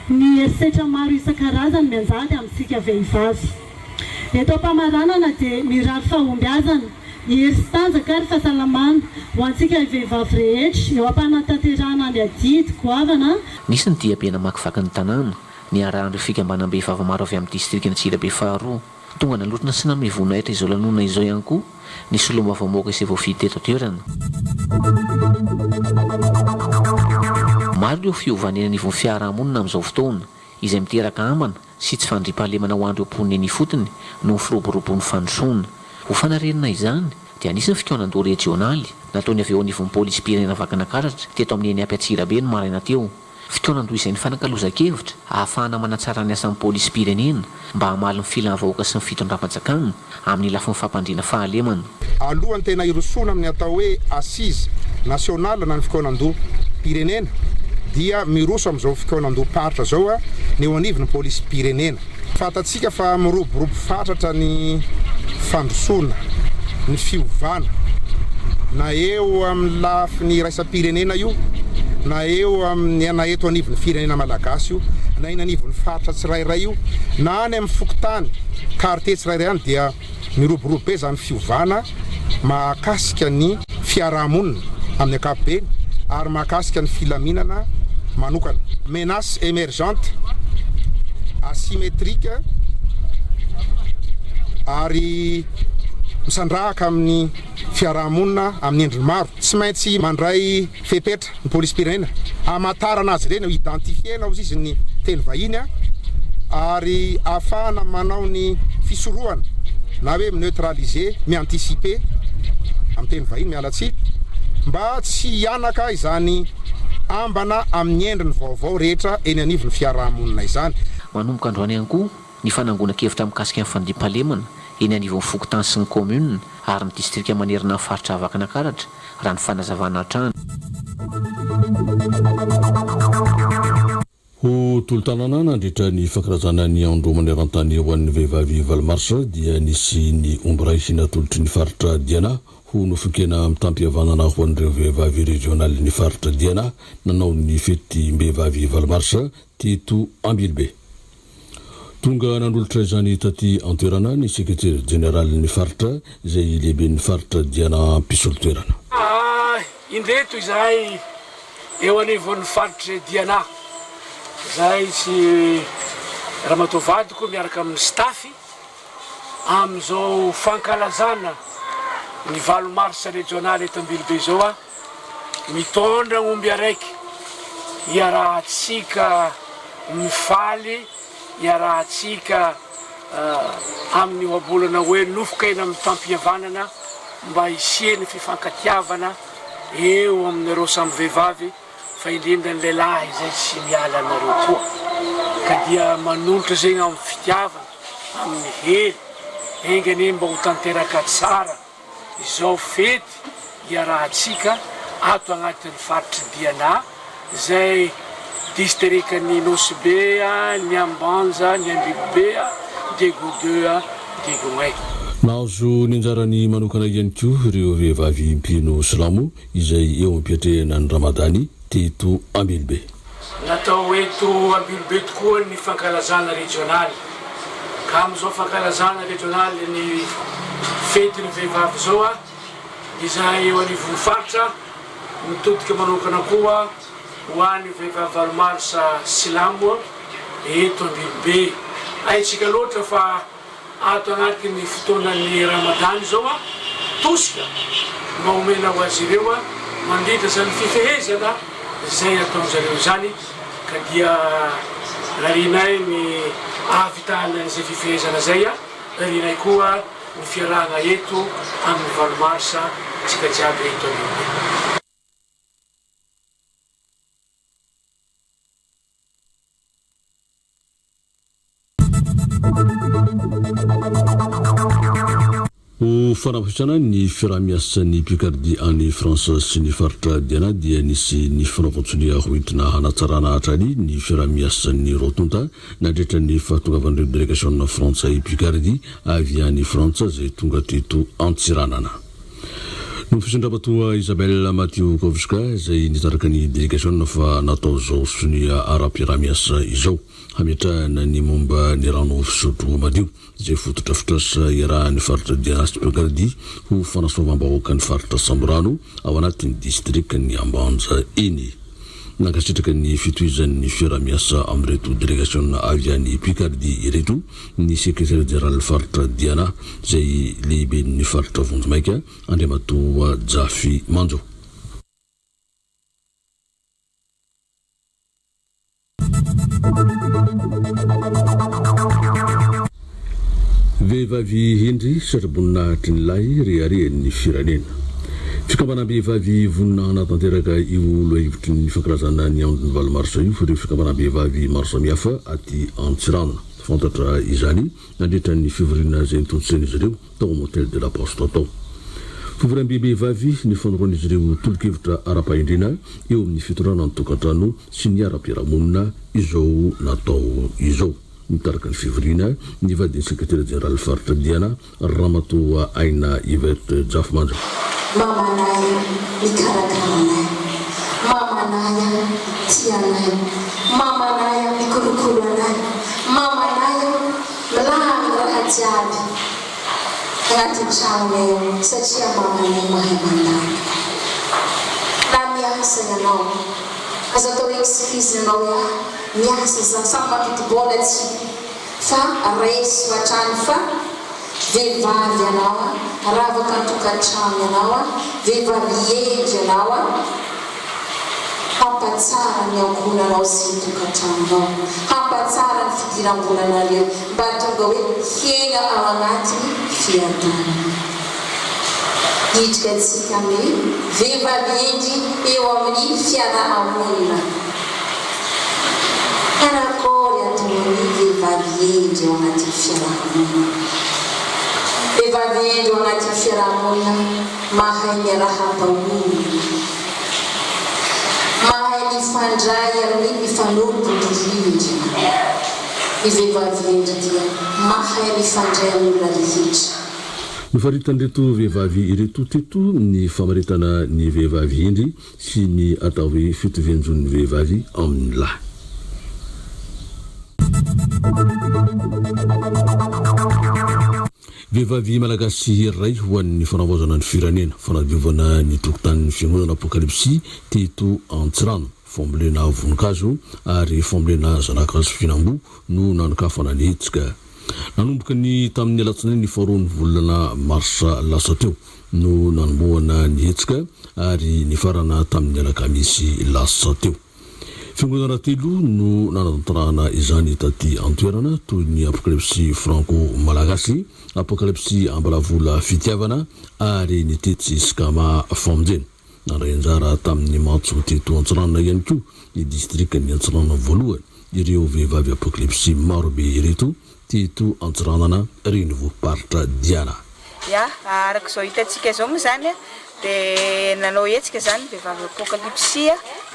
Ny herisetra maro isan-karazany mianjady amintsika vehivavy. Eto am-pamaranana dia mirary fahombiazana, hery sy tanjaka ary fahasalamana ho antsika vehivavy rehetra eo am-panatanterahana ny adidy goavana Nisy ny diabe namakivaky ny tanàna, niarahan'ireo fikambanam-behivavy maro avy amin'ny distrikan'Antsirabe faharoa. Tonga nalotrona sy nanome voninahitra izao lanonana izao ihany koa ny solombavambahoaka izay voafidy teto an-toerana. Maro ireo fiovana eny anivon'ny fiarahamonina amin'izao fotoana, izay miteraka ambana sy tsy fandriampahalemana ho an'ireo mponina eny ifotony noho ny firoborobon'ny fandrosoana. Ho fanarenana izany dia nisy ny fikaonandoha rejionaly nataon'ny avy eo anivon'ny polisim-pirenena Vakinankaratra teto amin'ny ENIAP Antsirabe ny maraina teo. Fikaonandoha izay nifanakalozan-kevitra ahafahana manatsara ny asan'ny polisim-pirenena mba hamaly ny filan'ny vahoaka sy ny fitondram-panjakana amin'ny lafiny fampandriana fahalemana. Alohan'ny tena hirosoana amin'ny atao hoe assise nationale na ny fikaonandoham-pirenena dia miroso amin'izao fikaonandoham-paritra izao ny eo anivon'ny polisim-pirenena. Fantatsika fa miroborobo fatratra ny fandrosoana, ny fiovana, na eo amin'ny lafiny iraisam-pirenena io, na eo amin'ny na eto anivon'ny firenena malagasy io, na eny anivon'ny faritra tsirairay io, na any amin'ny fokontany, quartier tsirairay any dia miroborobo be izany fiovana mahakasika ny fiarahamonina amin'ny ankapobeny ary mahakasika ny filaminana manokana. Menace émergente, asymétrique ary misandrahaka amin'ny fiarahamonina amin'ny endriny maro. Tsy maintsy mandray fepetra ny polisim-pirenena hamantarana azy ireny, identifier-na hozy izy ny teny vahiny ary ahafahana manao ny fisorohana na hoe mi-neutraliser, mi-anticiper amin'ny teny vahiny, miala tsiny, mba tsy hianaka izany ambana amin'ny endriny vaovao rehetra eny anivon'ny fiaraha-monina izany. Manomboka androany ihany koa ny fanangonan-kevitra mikasika ny fandriampahalemana eny anivon'ny fokontany sy ny kaominina ary ny distrika manerana ny faritra Avakinakaratra, raha ny fanazavana hatrany. Ho tolo-tanana nandritra ny fankalazana ny Andro maneran-tany ho an'ny vehivavy valo marsa dia nisy ny omby iray natolotry ny faritra Diana ho nofon-kena mitam-pihavanana ho an'ireo vehivavy rezionalin'ny faritra Diana nanao ny fetim-behivavy valo marsa teto Ambilobe. Tonga nanolotra izany taty an-toerana ny sekretera jeneralin'ny faritra izay lehiben'ny faritra Diana mpisolo toerana. Indreto izahay eo anivon'ny faritr'i Diana, izahay sy ramatoa vadiko miaraka amin'ny staff amin'izao fankalazana ny valo marsa rejionaly eto Ambilobe izao. Mitondra omby araiky iarahantsika mifaly, iarahantsika. amin'ny ohabolana hoe nofon-kaina mitampihavanana mba hisian'ny fifankatiavana eo aminareo samy vehivavy fa indrindra ny lehilahy izay tsy miala anareo koa ka dia manolotra zegny amin'ny fitiavana, amin'ny hery, enga anie mba ho tanteraka tsara izao fety iarahantsika ato agnatin'ny faritr'i Diana izay distrikan'i Nosy Be, ny Ambanja, ny Ambilobe, Diego deux, Diego un. Nahazo ny anjarany manokana ihany koa ireo vehivavy mpino silamo izay eo am-piatrehana ny Ramadany teto Ambilobe. Natao eto Ambilobe tokoa ny fankalazana rejionaly, ka amin'izao fankalazana rejionaly ny fetin'ny vehivavy izao izahay eo anivon'ny faritra mitodika manokana koa ho an'ny vehivavy valo marsa silamo eto Ambilobe. Haintsika loatra fa Ato anatin'ny fotoanan'ny Ramadany izao, tosika mba omena ho azy ireo mandritra izany fifehezana izay ataon-jareo izany, ka dia rarianay ny ahavitana an'izay fifehezana izay, rarianay koa ny fiarahana eto amin'ny valo marsa tsika jiaby eto Ambilobe. Ho fanamafisana ny fiaraha-miasan'ny Picardie any Frantsa sy ny faritra Diana dia nisy ny fanaovan-tsonia hoentina hanatsarana hatrany ny fiaraha-miasan'ny roa tonta nandritra ny fahatongavan'ireo delegasiona frantsay Picardie avy any Frantsa izay tonga teto Antsiranana. Nofisin-dRamatoa Isabelle Matiukowska izay nitarika ny delegasiona fa natao izao sonia ara-piaraha-miasa izao. Hametrahana ny momba ny rano fisotro madio, izay fotodrafitrasa iarahan'ny faritra Diana sy Picardie ho fanasoavam-bahoaka ny faritra Sambirano ao anatin'ny distrikan'i Ambanja iny. Nankasitraka ny fitohizan'ny fiaraha-miasa amin'ireto delegasiona avy any Picardie ireto ny sekretera jeneralin'ny faritra Diana, izay lehiben'ny faritra vonjimaika, Andriamatoa Jafy Manjo. Vehivavy hendry, satroboninahitry ny lahy, reharehan'ny firenena. Fikambanam-behivavy vonona hanatanteraka io lohahevitry ny fankalazana ny andron'ny valo marsa io ireo fikambanam-behivavy maro samihafa aty Antsiranana. Fantatra izany nandritra ny fivoriana izay notontosain'izy ireo tao amin'ny Hotel de la Poste tao. Fivoriambe-behivavy ny fanoroan'izy ireo tolo-kevitra ara-pahendrena eo amin'ny fitondrana ny tokantrano sy ny ara-piarahamonina izao natao izao. Nitarika ny fivoriana ny vadin'ny sekretera jeneralin'ny faritra Diana, Ramatoa Aina Yvette Jafimanja. Mamanay mikarakara anay, mamanay tia anay, mamanay mikolokolo anay, mamanay milahany raha jiaby agnatin'ny tragnonay ao satria mamanay mahay mandamina. Na miasa ianao, aza atao excuse ianao hoe ah miasa za, samy mampidi-bola tsy fa raiso hatrany fa vehivavy ianao a, ravaka an-tokantrano ianao a, vehivavy hendry ianao a, hampatsara ny ankohonanao sy ny tokantranonao, hampatsara ny fidiram-bolanareo mba hahatonga hoe hiaina ao anatin'ny fiadanana. Hidrika antsika amin'ny vehivavy hendry eo amin'ny fiaraha-monina. Karakôry ataon'ny vehivavy hendry ao anatin'ny fiaraha-monina? Vehivavy hendry ao anatin'ny fiaraha-monina mahay miarahaba olona, mahay mifandray amin'ny mpifanolo-bodirindrina. Ny vehivavy hendry dia mahay mifandray amin'ny olona rehetra. Nofaritan'ireto vehivavy ireto teto ny famaritana ny vehivavy hendry sy ny atao hoe fitovian-jon'ny vehivavy amin'ny lahy. Vehivavy Malagasy iray ho an'ny fanavaozana ny firenena, fanadiovana ny tokotanin'ny fiangonana Apokalypsy teto Antsirano, fambolena voninkazo ary fambolena zanakazo fihinam-boa no nanokafana ny hetsika. Nanomboka ny tamin'ny alatsinainy faharoan'ny volana marsa lasa teo no nanombohana ny hetsika ary nifarana tamin'ny alakamisy lasa teo. Fiangonana telo no nanatanterahana izany taty an-toerana toy ny Apokalypsy Franco Malagasy, Apokalypsy Ambalavola Fitiavana ary ny tetsy Skama Famonjena. Nandray anjara tamin'ny matso teto Antsiranana ihany koa ny distrikan'i Antsiranana voalohany ireo vehivavy Apokalypsy marobe ireto teto Antsiranana renivohi-paritra Diana. Ya, araka izao hitantsika izao moa izany dia nanao hetsika izany ny vehivavy Apokalypsy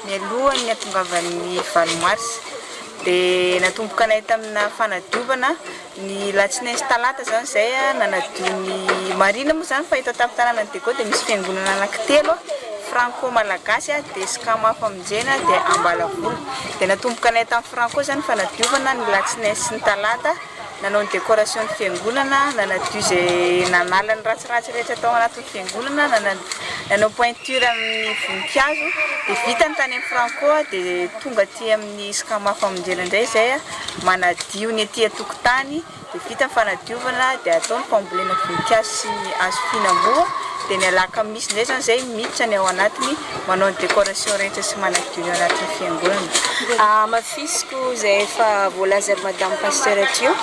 mialohan'ny hatongavan'ny valo marsa. Dia natomboka anay tamina fanadiovana ny alatsinainy sy talata izany izay nanadio ny marina moa izany fa eto an-tampon-tanànan'i Diego dia misy fiangonana anankitelo, Franco Malagasy dia Scama Famonjena dia Ambalavola. Dia natomboka anay tamin'ny Franco izany fanadiovana ny alatsinainy sy ny talata. Nanao ny décoration ny fiangonana, nanadio izay nanala ny ratsiratsy rehetra tao anatin'ny fiangonana, nanao pointure amin'ny voninkazo, dia vita ny tany amin'ny Franco dia tonga aty amin'ny Scama Famonjena indray izay manadio ny aty an-tokotany, dia vita ny fanadiovana dia atao ny fambolena voninkazo sy ny hazo fihinam-boa, dia ny alakamisy indray izany izay miditra ny ao anatiny manao ny décoration rehetra sy manadio ny ao anatin'ny fiangonana. Hamafisiko izay efa voalazan'i Madame Pasteur teo,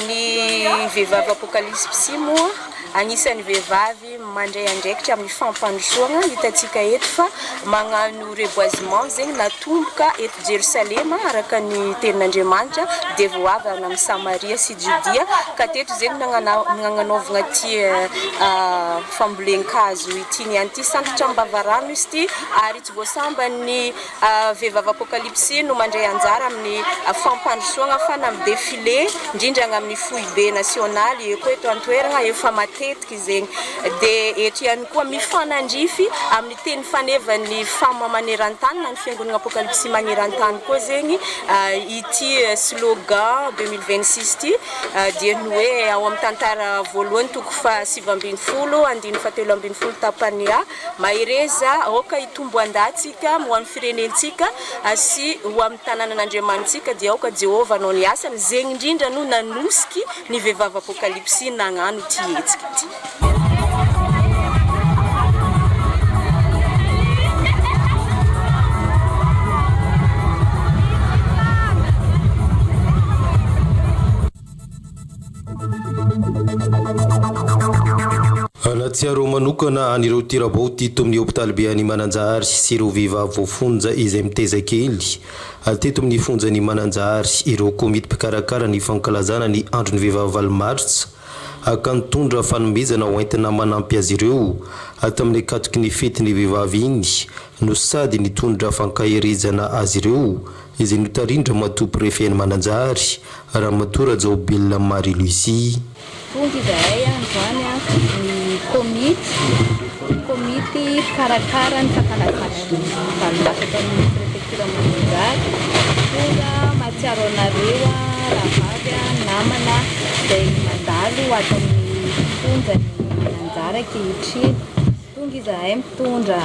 ny vehivavy Apokalyspsy moa anisan'ny vehivavy mandray andraikitra amin'ny fampandrosoana, hitantsika eto fa magnano reboisement zegny natomboka eto Jerosalema araka ny tenin'Andriamanitra dia vao avy any amin'ny Samaria sy Jodia ka teto zegny nagnanaovagna ity fambolen-kazo ity niany ity, santatra am-bavarano izy ity ary tsy vao sambany ny Vehivavy Apokalypsy no mandray anjara amin'ny fampandrosoagna fa na amin'ny défilé, indrindra agny amin'ny foibe nasionaly eo koa eto an-toeragna efa matetiky zegny. Dia eto ihany koa mifanandrify amin'ny teny fanevan'ny Fama maneran-tany na ny Fiangonagna Apokalypsy magneran-tany koa zegny ity slogan 2026 ity dia ny hoe ao amin'ny tantara voalohany toko faha 19 andininy faha 13 tapany A, Mahereza, aoka hitombo an-datsika ho amin'ny firenentsika sy ho amin'ny tanànan'Andriamanitsika, dia aoka Jehovah hanao ny asany. Zegny indrindra no nanosiky ny vehivavy Apokalypsy nagnano ity hetsika ity. Nahatsiaro manokana an'ireo tira-bao teto amin'ny hopitaly be any Mananjahary sy ireo vehivavy voafonja izay mitaiza kely teto amin'ny fonjan'i Mananjahary ireo komity mpikarakara ny fankalazana ny andron'ny vehivavy valo martsa ka nitondra fanomezana hoentina manampy azy ireo tamin'ny ankatoky ny fetin'ny vehivavy iny no sady nitondra fankaherezana azy ireo izay notarihin-dRamatoa Prefet-n'i Mananjary, Ramatoa Rajaobelina Marie Lucie. Tonga izahay androany ny komity, komity mpikarakara ny fankalazana ny valim-bato eto amin'ny prefecture Mananjary. Tonga mahatsiaro anareo rahavavy, namana izay mandalo ato amin'ny fonjan'i Mananjary ankehitriny. Tonga izahay mitondra.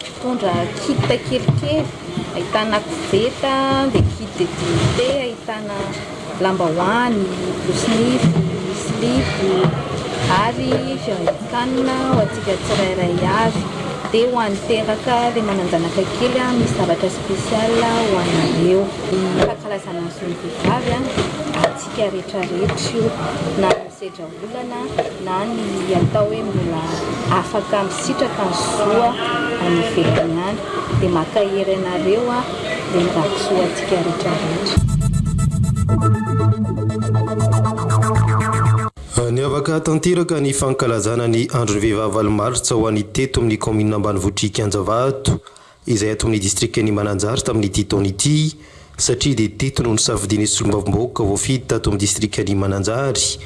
Mitondra kit kelikely ahitana koveta dia kit de dignité ahitana lambahoany, borosy nify, silipo ary fiarahan-kanina ho antsika tsirairay avy. Dia ho an'ny teraka ilay manan-janaka kely misy zavatra spécial ho anareo. Ny fankalazana ny zon'ny vehivavy antsika rehetrarehetra io na misedra olana na ny atao hoe mbola afaka misitraka ny soa any ivelany any dia mankahery anareo aho dia mirary soa antsika rehetra rehetra. Niavaka tanteraka ny fankalazana ny Andron'ny Vehivavy valo martsa ho an'ny teto amin'ny kaominina ambanivohitr'i Kianjavato izay ato amin'ny distrikan'i Mananjary tamin'ity taona ity satria dia teto no nosafidian'ny solombavambahoaka voafidy tato amin'ny distrikan'i Mananjary,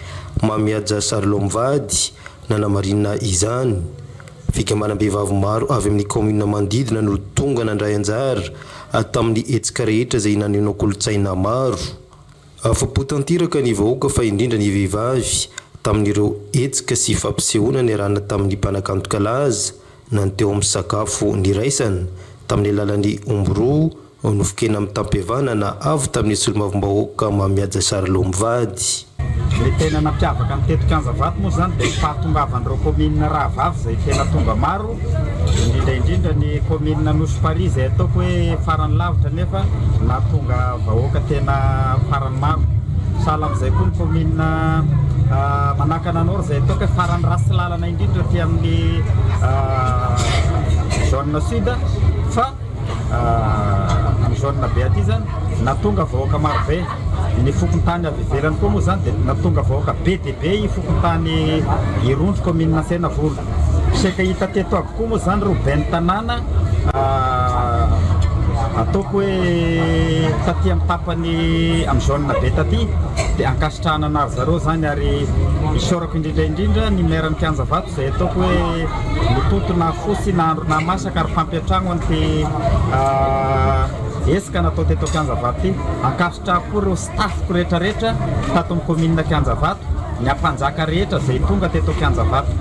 Mamihaja Charlot mivady, nanamarina izany. Fikambanam-behivavy maro avy amin'ny kaominina manodidina no tonga nandray anjara tamin'ny hetsika rehetra izay nanehoana kolontsaina maro. Afa-po tanteraka ny vahoaka fa indrindra ny vehivavy tamin'ireo hetsika sy fampisehoana niarahana tamin'ny mpanakanto kalaza na ny teo amin'ny sakafo niraisana tamin'ny alalan'ny omby roa nofon-kena mitam-pihavanana avy tamin'ny solombavambahoaka Mamihaja Charlot mivady. Ilay tena nampiavaka ny teto Kianjavato moa izany dia ny fahatongavan'ireo kaominina rahavavy izay tena tonga maro, indrindra indrindra ny kaominina Nosy Paris izay ataoko hoe farany lavitra nefa nahatonga vahoaka tena farany maro. Sahala amin'izay koa ny kaominina Manakana Nord izay ataoko hoe farany ratsy lalana indrindra aty amin'ny zone sud fa Amin'ny zone be aty zany nahatonga vahoaka maro be, ny fokontany avy ivelany koa moa zany dia nahatonga vahoaka be dia be i fokontany Irondro commune Ansenavola. Saika hita teto avokoa moa zany ireo ben'ny tanàna ataoko hoe taty amin'ny tapany amin'ny zone be taty dia ankasitrahana anary zareo zany ary isaorako indrindra indrindra ny maire ny Kianjavato izay ataoko hoe Mitoto na fosy na andro na masaka ary mpampiantragno an'ity hetsika natao teto Kianjavato ity. Ankasitrahako koa ireo staff-ko rehetra rehetra tato amin'ny commune Kianjavato, ny ampanjaka rehetra izay tonga teto Kianjavato.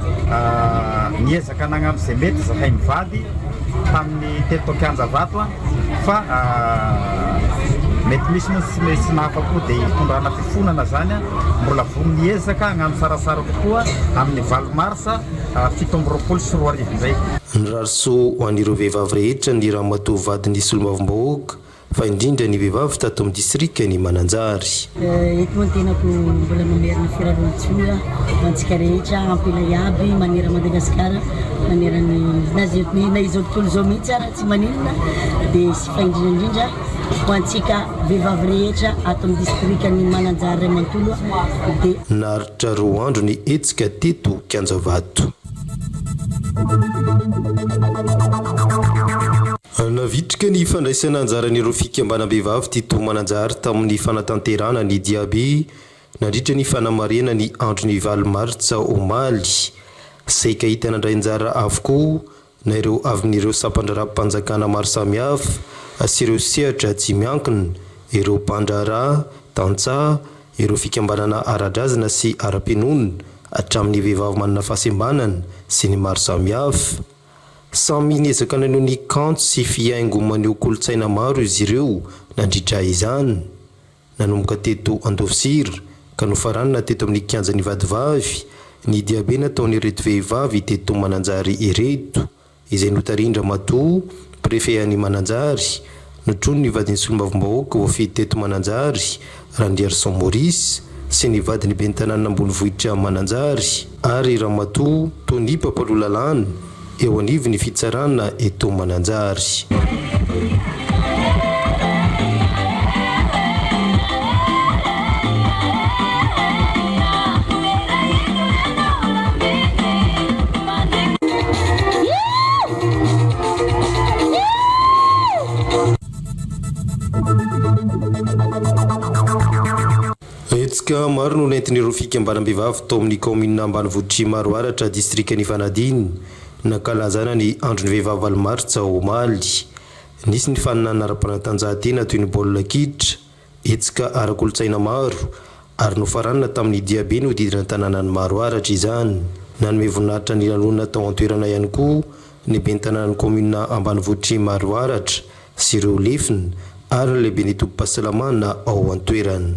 Niezaka nagnano izay mety izahay mivady tamin'ny teto Kianjavato fa mety misy moa ny tsy nahafa-po dia hitondrana fifonana izany. Mbola vonona hiezaka hagnano tsaratsara kokoa amin'ny valo marsa 2027 indray. Nirary soa ho an'ireo vehivavy rehetra ny ramatoa vadin'ny solombavambahoaka fa indrindra ny vehivavy tato amin'ny distrikan'i Mananjary. Eto moa ny tenako mbola mamerina firariantsoa ho antsika rehetra ampela iaby manerana Madagasikara manerana ny na izao tontolo izao mihitsy ara tsy maninona dia sy fa indrindra indrindra Ho antsika vehivavy rehetra ato amin'ny distrikan'i Mananjary iray manontolo dia. Naharitra roa andro ny hetsika teto Kianjavato. Navitrika ny fandraisana anjaran'ireo fikambanam-behivavy teto Mananjary tamin'ny fanatanterahana ny diabe nandritra ny fanamarihana ny andron'ny valo martsa omaly. Saika hita nandray anjara avokoa na ireo avy amin'ireo sampan-draharaham-panjakana maro samihafa sy ireo sehatra tsy miankina, ireo mpandraharaha, tantsaha, ireo fikambanana ara-drazana sy ara-pinoana, hatramin'ny vehivavy manana fahasembanana sy ny maro samihafa. Samy niezaka naneho ny kanto sy fihaingo maneho kolontsaina maro izy ireo nandritra izany. Nanomboka teto Andovosira ka nofaranana teto amin'ny kianjan'i Vatovavy ny diabe nataon'ireto vehivavy teto Mananjary ireto, izay notarihin-dRamatoa Préfet an'i Mananjary, notronin'ny vadin'ny solombavambahoaka voafidy teto Mananjary, Randriarison Maurice, sy ny vadin'ny ben'ny tanànan'Ambonivohitra Mananjary, ary Ramatoa Tony mpampanoa lalàna eo anivon'ny fitsarana eto Mananjary. Hetsika maro no nentin'ireo fikambanam-behivavy tao amin'ny kaominina ambanivohitr'i Maroaratra, distrikan'Ifanadiana, nankalazana ny Andron'ny vehivavy valo martsa omaly. Nisy ny faninanana ara-panatanjahantena toy ny baolina kitra, hetsika ara-kolontsaina maro ary nofaranana tamin'ny diabe nihodidina ny tanànan'i Maroaratra izany. Nanome voninahitra ny lanonana tao an-toerana ihany koa ny ben'ny tanànan'ny kaominina ambanivohitr'i Maroaratra sy ireo lefiny ary ny lehiben'ny tobim-pahasalamana ao an-toerana.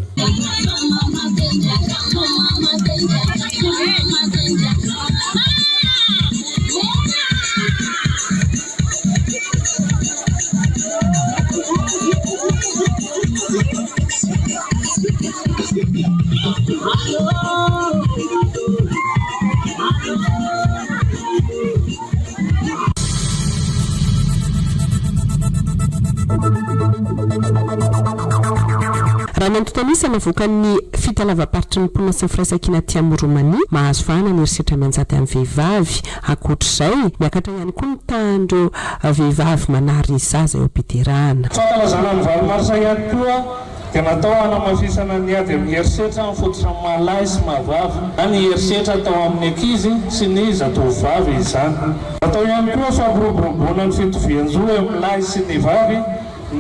Raha ny antontan'isa navoakan'ny Fitalavam-paritry ny mponina sy ny firaisankina aty Amoron'i Mania, mahazo vahana ny herisetra mianjady amin'ny vehivavy. Ankoatra izay, miakatra ihany koa ny tahan'ireo vehivavy manary zaza eo am-piterahana. Fankalazana ny valo marsa ihany koa dia natao hanamafisana ny ady amin'ny herisetra mifototra amin'ny maha lahy sy maha vavy na ny herisetra atao amin'ny ankizy sy ny zatovovavy izany. Natao ihany koa fampiroboroboana ny fitovian-jo eo amin'ny lahy sy ny vavy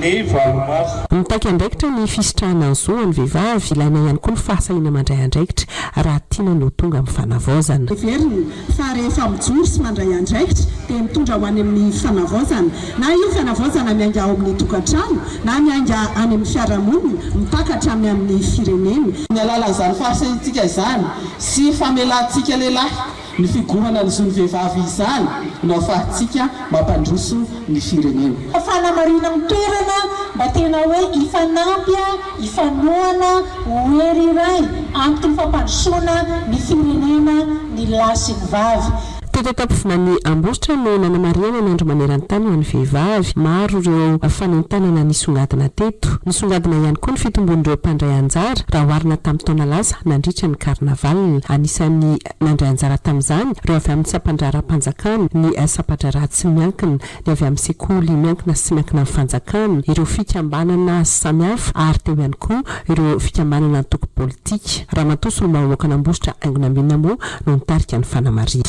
ny valo marsa. Mitaky andraikitra ny fisitrahana ny zo an'ny vehivavy, ilaina ihany koa ny fahasahiana mandray andraikitra raha tiana ny ho tonga amin'ny fanavaozana. Heverina fa rehefa mijoro sy mandray andraikitra dia mitondra ho any amin'ny fanavaozana. Na io fanavaozana miainga ao amin'ny tokantrano na miainga any amin'ny fiarahamonina, mipaka hatrany amin'ny firenena. Amin'ny alalan'izany fahasahiantsika izany sy famelantsika lehilahy Ny figohana ny zon'ny vehivavy izany no afahantsika mampandroso ny firenena. Fanamarinan-toerana mba tena hoe hifanampy, hifanohana ho hery iray antoky ny fampandrosoana ny firenena ny lahy sy ny vavy. Teto an-tampon-vinany Ambositra no nanamarihana ny andro maneran-tany ho an'ny vehivavy. Maro ireo fanentanana nisongadina teto. Nisongadina ihany koa ny fitombon'ireo mpandray anjara raha oharina tamin'ny taona lasa nandritra ny carnaval. Anisan'ny Nandray anjara tamin'izany ireo avy amin'ny sampan-draharaham-panjakana, ny sampan-draharaha tsy miankina, ny avy amin'ny sekoly miankina sy tsy miankina amin'ny fanjakana, ireo fikambanana samihafa ary teo ihany koa ireo fikambanana antoko politika. Ramatoa Solombavambahoakan'Ambositra Haingo Nambinina moa no nitarika ny fanamarihana.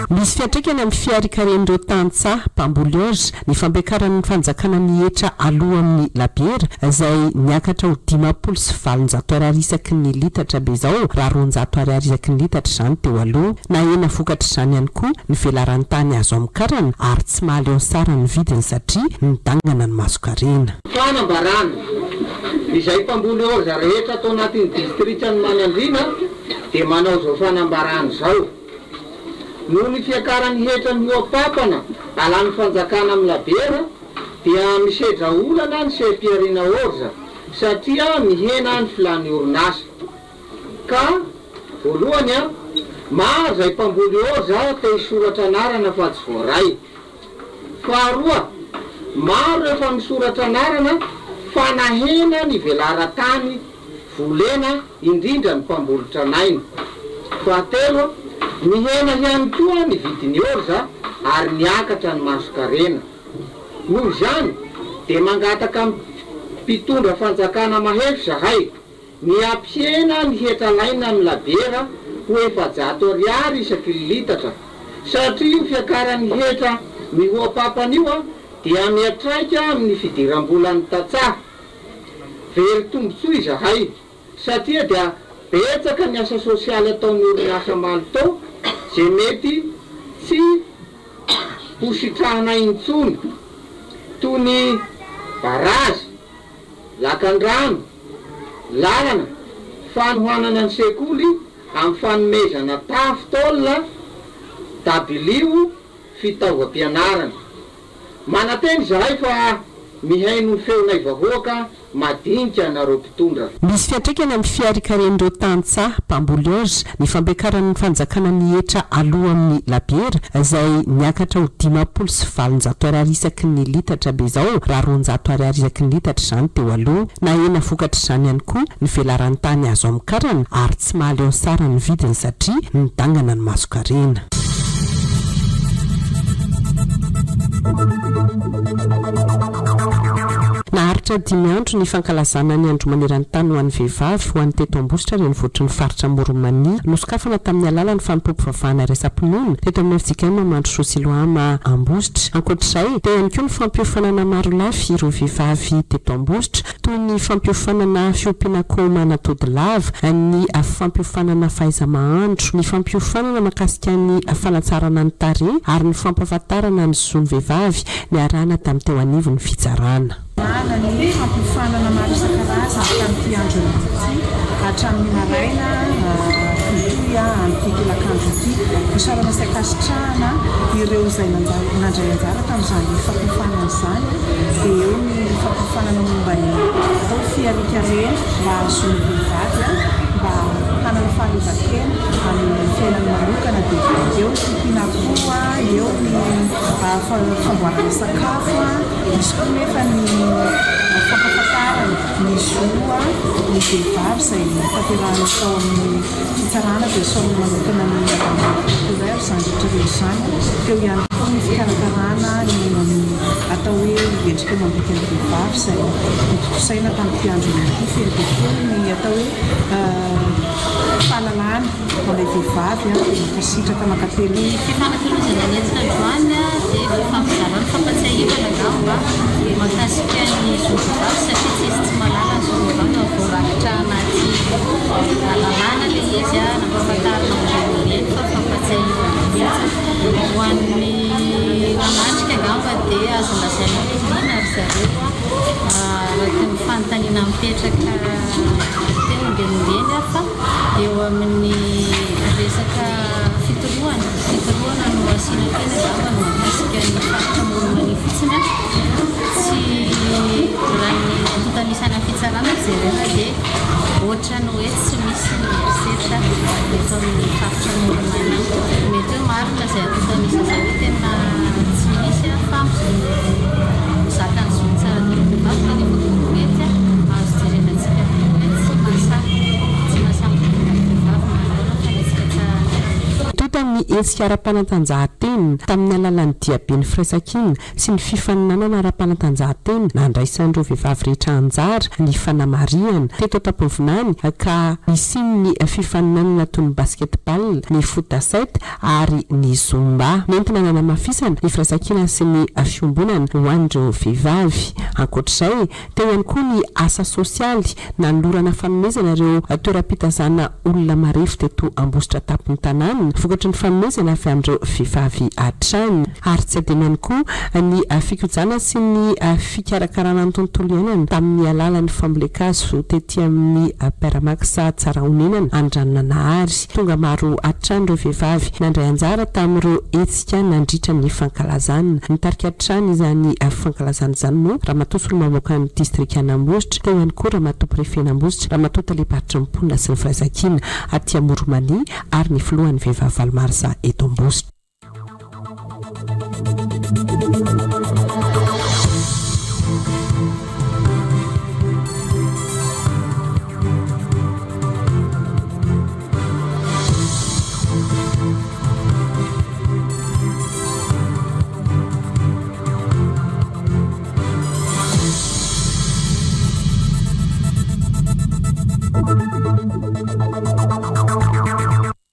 Misy fiantraikany amin'ny fiharikaren'ireo tantsaha mpamboly orge Ny fampiakaran'ny fanjakana ny hetra aloa amin'ny labiera izay niakatra ho 850 ariary isaky ny litatra be izao raha 200 ariary isaky ny litatra izany teo aloha. Nahena vokatr'izany ihany koa ny velaran-tany azo amokarana ary tsy mahaleo ny saran'ny vidiny satria nidangana ny masonkarena. Fanambarana, Izay mpamboly orza rehetra ato anatin'ny distrikan'i Manandriana dia manao izao fanambarana izao. Noho ny fiakaran'ny hetra mihoa-pampana alan'ny fanjakana amin'ny labiera dia misedra olana ny seha-pihariana orza satria mihena ny filan'ny orinasa. Ka, voalohany, maro izay mpamboly orza te hisoratra anarana fa tsy voaray. Faharoa, maro efa misoratra anarana fa nahena ny velaran-tany volena indrindra ny mpamboly tranainy. Fahatelo, nihena ihany koa ny vidin'ny orza ary niakatra ny masonkarena. Noho izany dia mangataka amin'ny mpitondra fanjakana mahefa izahay ny hampihena ny hetra alaina amin'ny labiera ho 400 ariary isaky ny litatra satria io fiakaran'ny hetra mihoa-papana io dia miatraika amin'ny fidiram-bolan'ny tantsaha. Very tombontsoa izahay satria dia betsaka ny asa sosialy ataon'ny orinasa Malto izay mety tsy ho sitrahana intsony toy ny barazy, lakandrano, lalana, fanohanana ny sekoly amin'ny fanomezana tafo tôle, dabilio, fitaovam-pianarana. Manantena izahay fa mihaino ny feonay vahoaka madinika nareo mpitondra. Misy fiantraikany amin'ny fiharikaren'ireo tantsaha mpamboly orge ny fampiakaran'ny fanjakana ny hetra aloa amin'ny labiera izay niakatra ho 850 ariary isaky ny litatra be izao raha 200 ariary isaky ny litatra izany teo aloha. Nahena vokatr'izany ihany koa ny velaran-tany azo amokarana ary tsy mahaleo ny saran'ny vidiny satria nidangana ny masonkarena. Naharitra dimy andro ny fankalazana ny Andro maneran-tany ho an'ny vehivavy ho an'ny teto Ambositra renivohitry ny faritra Amoron'i Mania. Nosokafana tamin'ny alalan'ny fanompoam-pivavahana iraisam-pinoana teto amin'ny fjkm Mandrosoa Siloama Ambositra. Ankoatra izay, teo ihany koa ny fampiofanana marolafy ireo vehivavy teto Ambositra. toy ny fampiofanana fiompiana akoho manatody lava, ny fampiofanana fahaiza-mahandro, ny fampiofanana mahakasika ny fanatsarana ny tarehy ary ny fampahafantarana ny zon'ny vehivavy niarahana tamin'ny teo anivon'ny fitsarana. Nahana ny fampiofanana maro isan-karazany tamin'ity andro ity hatramin'ny maraina mitohy amin'ity tolakandro ity. Isaorana sy ankasitrahana ireo izay nandray anjara tamin'izany fampiofanana izany dia eo ny fampiofanana momba ny atao hoe fiharian-karena mba hahazoan'ny vehivavy mba hanana fahaleovantena amin'ny fiainany manokana dia eo ny fiompiana akoho, eo ny famboarana sakafo, misy koa nefa ny fampahafantarana ny zo ny vehivavy izay notanterahina tao amin'ny fitsarana dia isaorana manokana ny madame procureur izany rehetra rehetra izany, teo ihany koa ny fikarakarana ny momba ny atao hoe endrika amam-bikan'ny vehivavy izay notontosaina tamin'ity andro ity feno dia koa ny atao hoe fahalalana. vehivavy dia mankasitraka mankatelina. Ny fifanakalozana nentina androany dia fifampizarana fampatsiahivana angamba mahakasika ny zon'ny vehivavy satria tsisy tsy mahalala ny zon'ny vehivavy fa voarakitra anaty lalàna ilay izy nampahafantarina ombieny ombieny fa fampatsiahivana fotsiny. Ho an'ny nanatrika angamba dia azo lazaina hoe liana ry zareo araka ny fanontaniana mipetraka teo ombieny ombieny fa eo amin'ny resaka fitorohana, fitorohana no asiana teny angamba ny mahakasika ny faritra Amoron'i Mania fotsiny tsy raha ny antontan'isa any amin'ny fitsarana no jerena dia ohatran'ny hoe tsy misy ny herisetra eto amin'ny faritra Amoron'i Mania. Mety hoe marina izay antontan'isa izay hoe tena tsy misy fa mizaka ny zony tsara daholo ny vehivavy kanefa koa mety azo jerena antsika koa hoe tsy mahasahy tsy mahasahy mitondra ny vehivavy manoloana ny fanetsikatsahana. Toy tamin'ny hetsika ara-panatanjahantena tamin'ny alalan'ny diaben'ny firaisankina sy ny fifaninanana ara-panatanjahantena nandraisan'ireo vehivavy rehetra anjara ny fanamarihana teto an-tampon-vinany ka nisian'ny fifaninanana toy ny basket-ball, ny foot à sept ary ny zumba. Nentina nanamafisana ny firaisankina sy ny fiombonana ho an'ireo vehivavy. Ankoatra izay, Teo ihany koa ny asa sosialy, nanolorana fanomezana ireo toeram-pitazana olona marefo teto Ambositra tampon-tanàna, vokatry ny fanomezana avy amin'ireo vehivavy hatrany. Ary tsy adino ihany koa ny fikojana sy ny fikarakarana ny tontolo iainana tamin'ny alalan'ny fambolen-kazo tety amin'ny Peramax Tsarahonenana Andranonanahary. Tonga maro hatrany ireo vehivavy nandray anjara tamin'ireo hetsika nandritra ny fankalazana. Nitarika hatrany izany fankalazana izany moa Ramatoa Solombavambahoakan'ny Distrikan'Ambositra, teo ihany koa Ramatoa Prefen'Ambositra, Ramatoa Talem-paritry ny Mponina sy ny Firaisankina aty Amoron'i Mania ary ny Filohan'ny Vehivavy Valo Marsa eto Ambositra.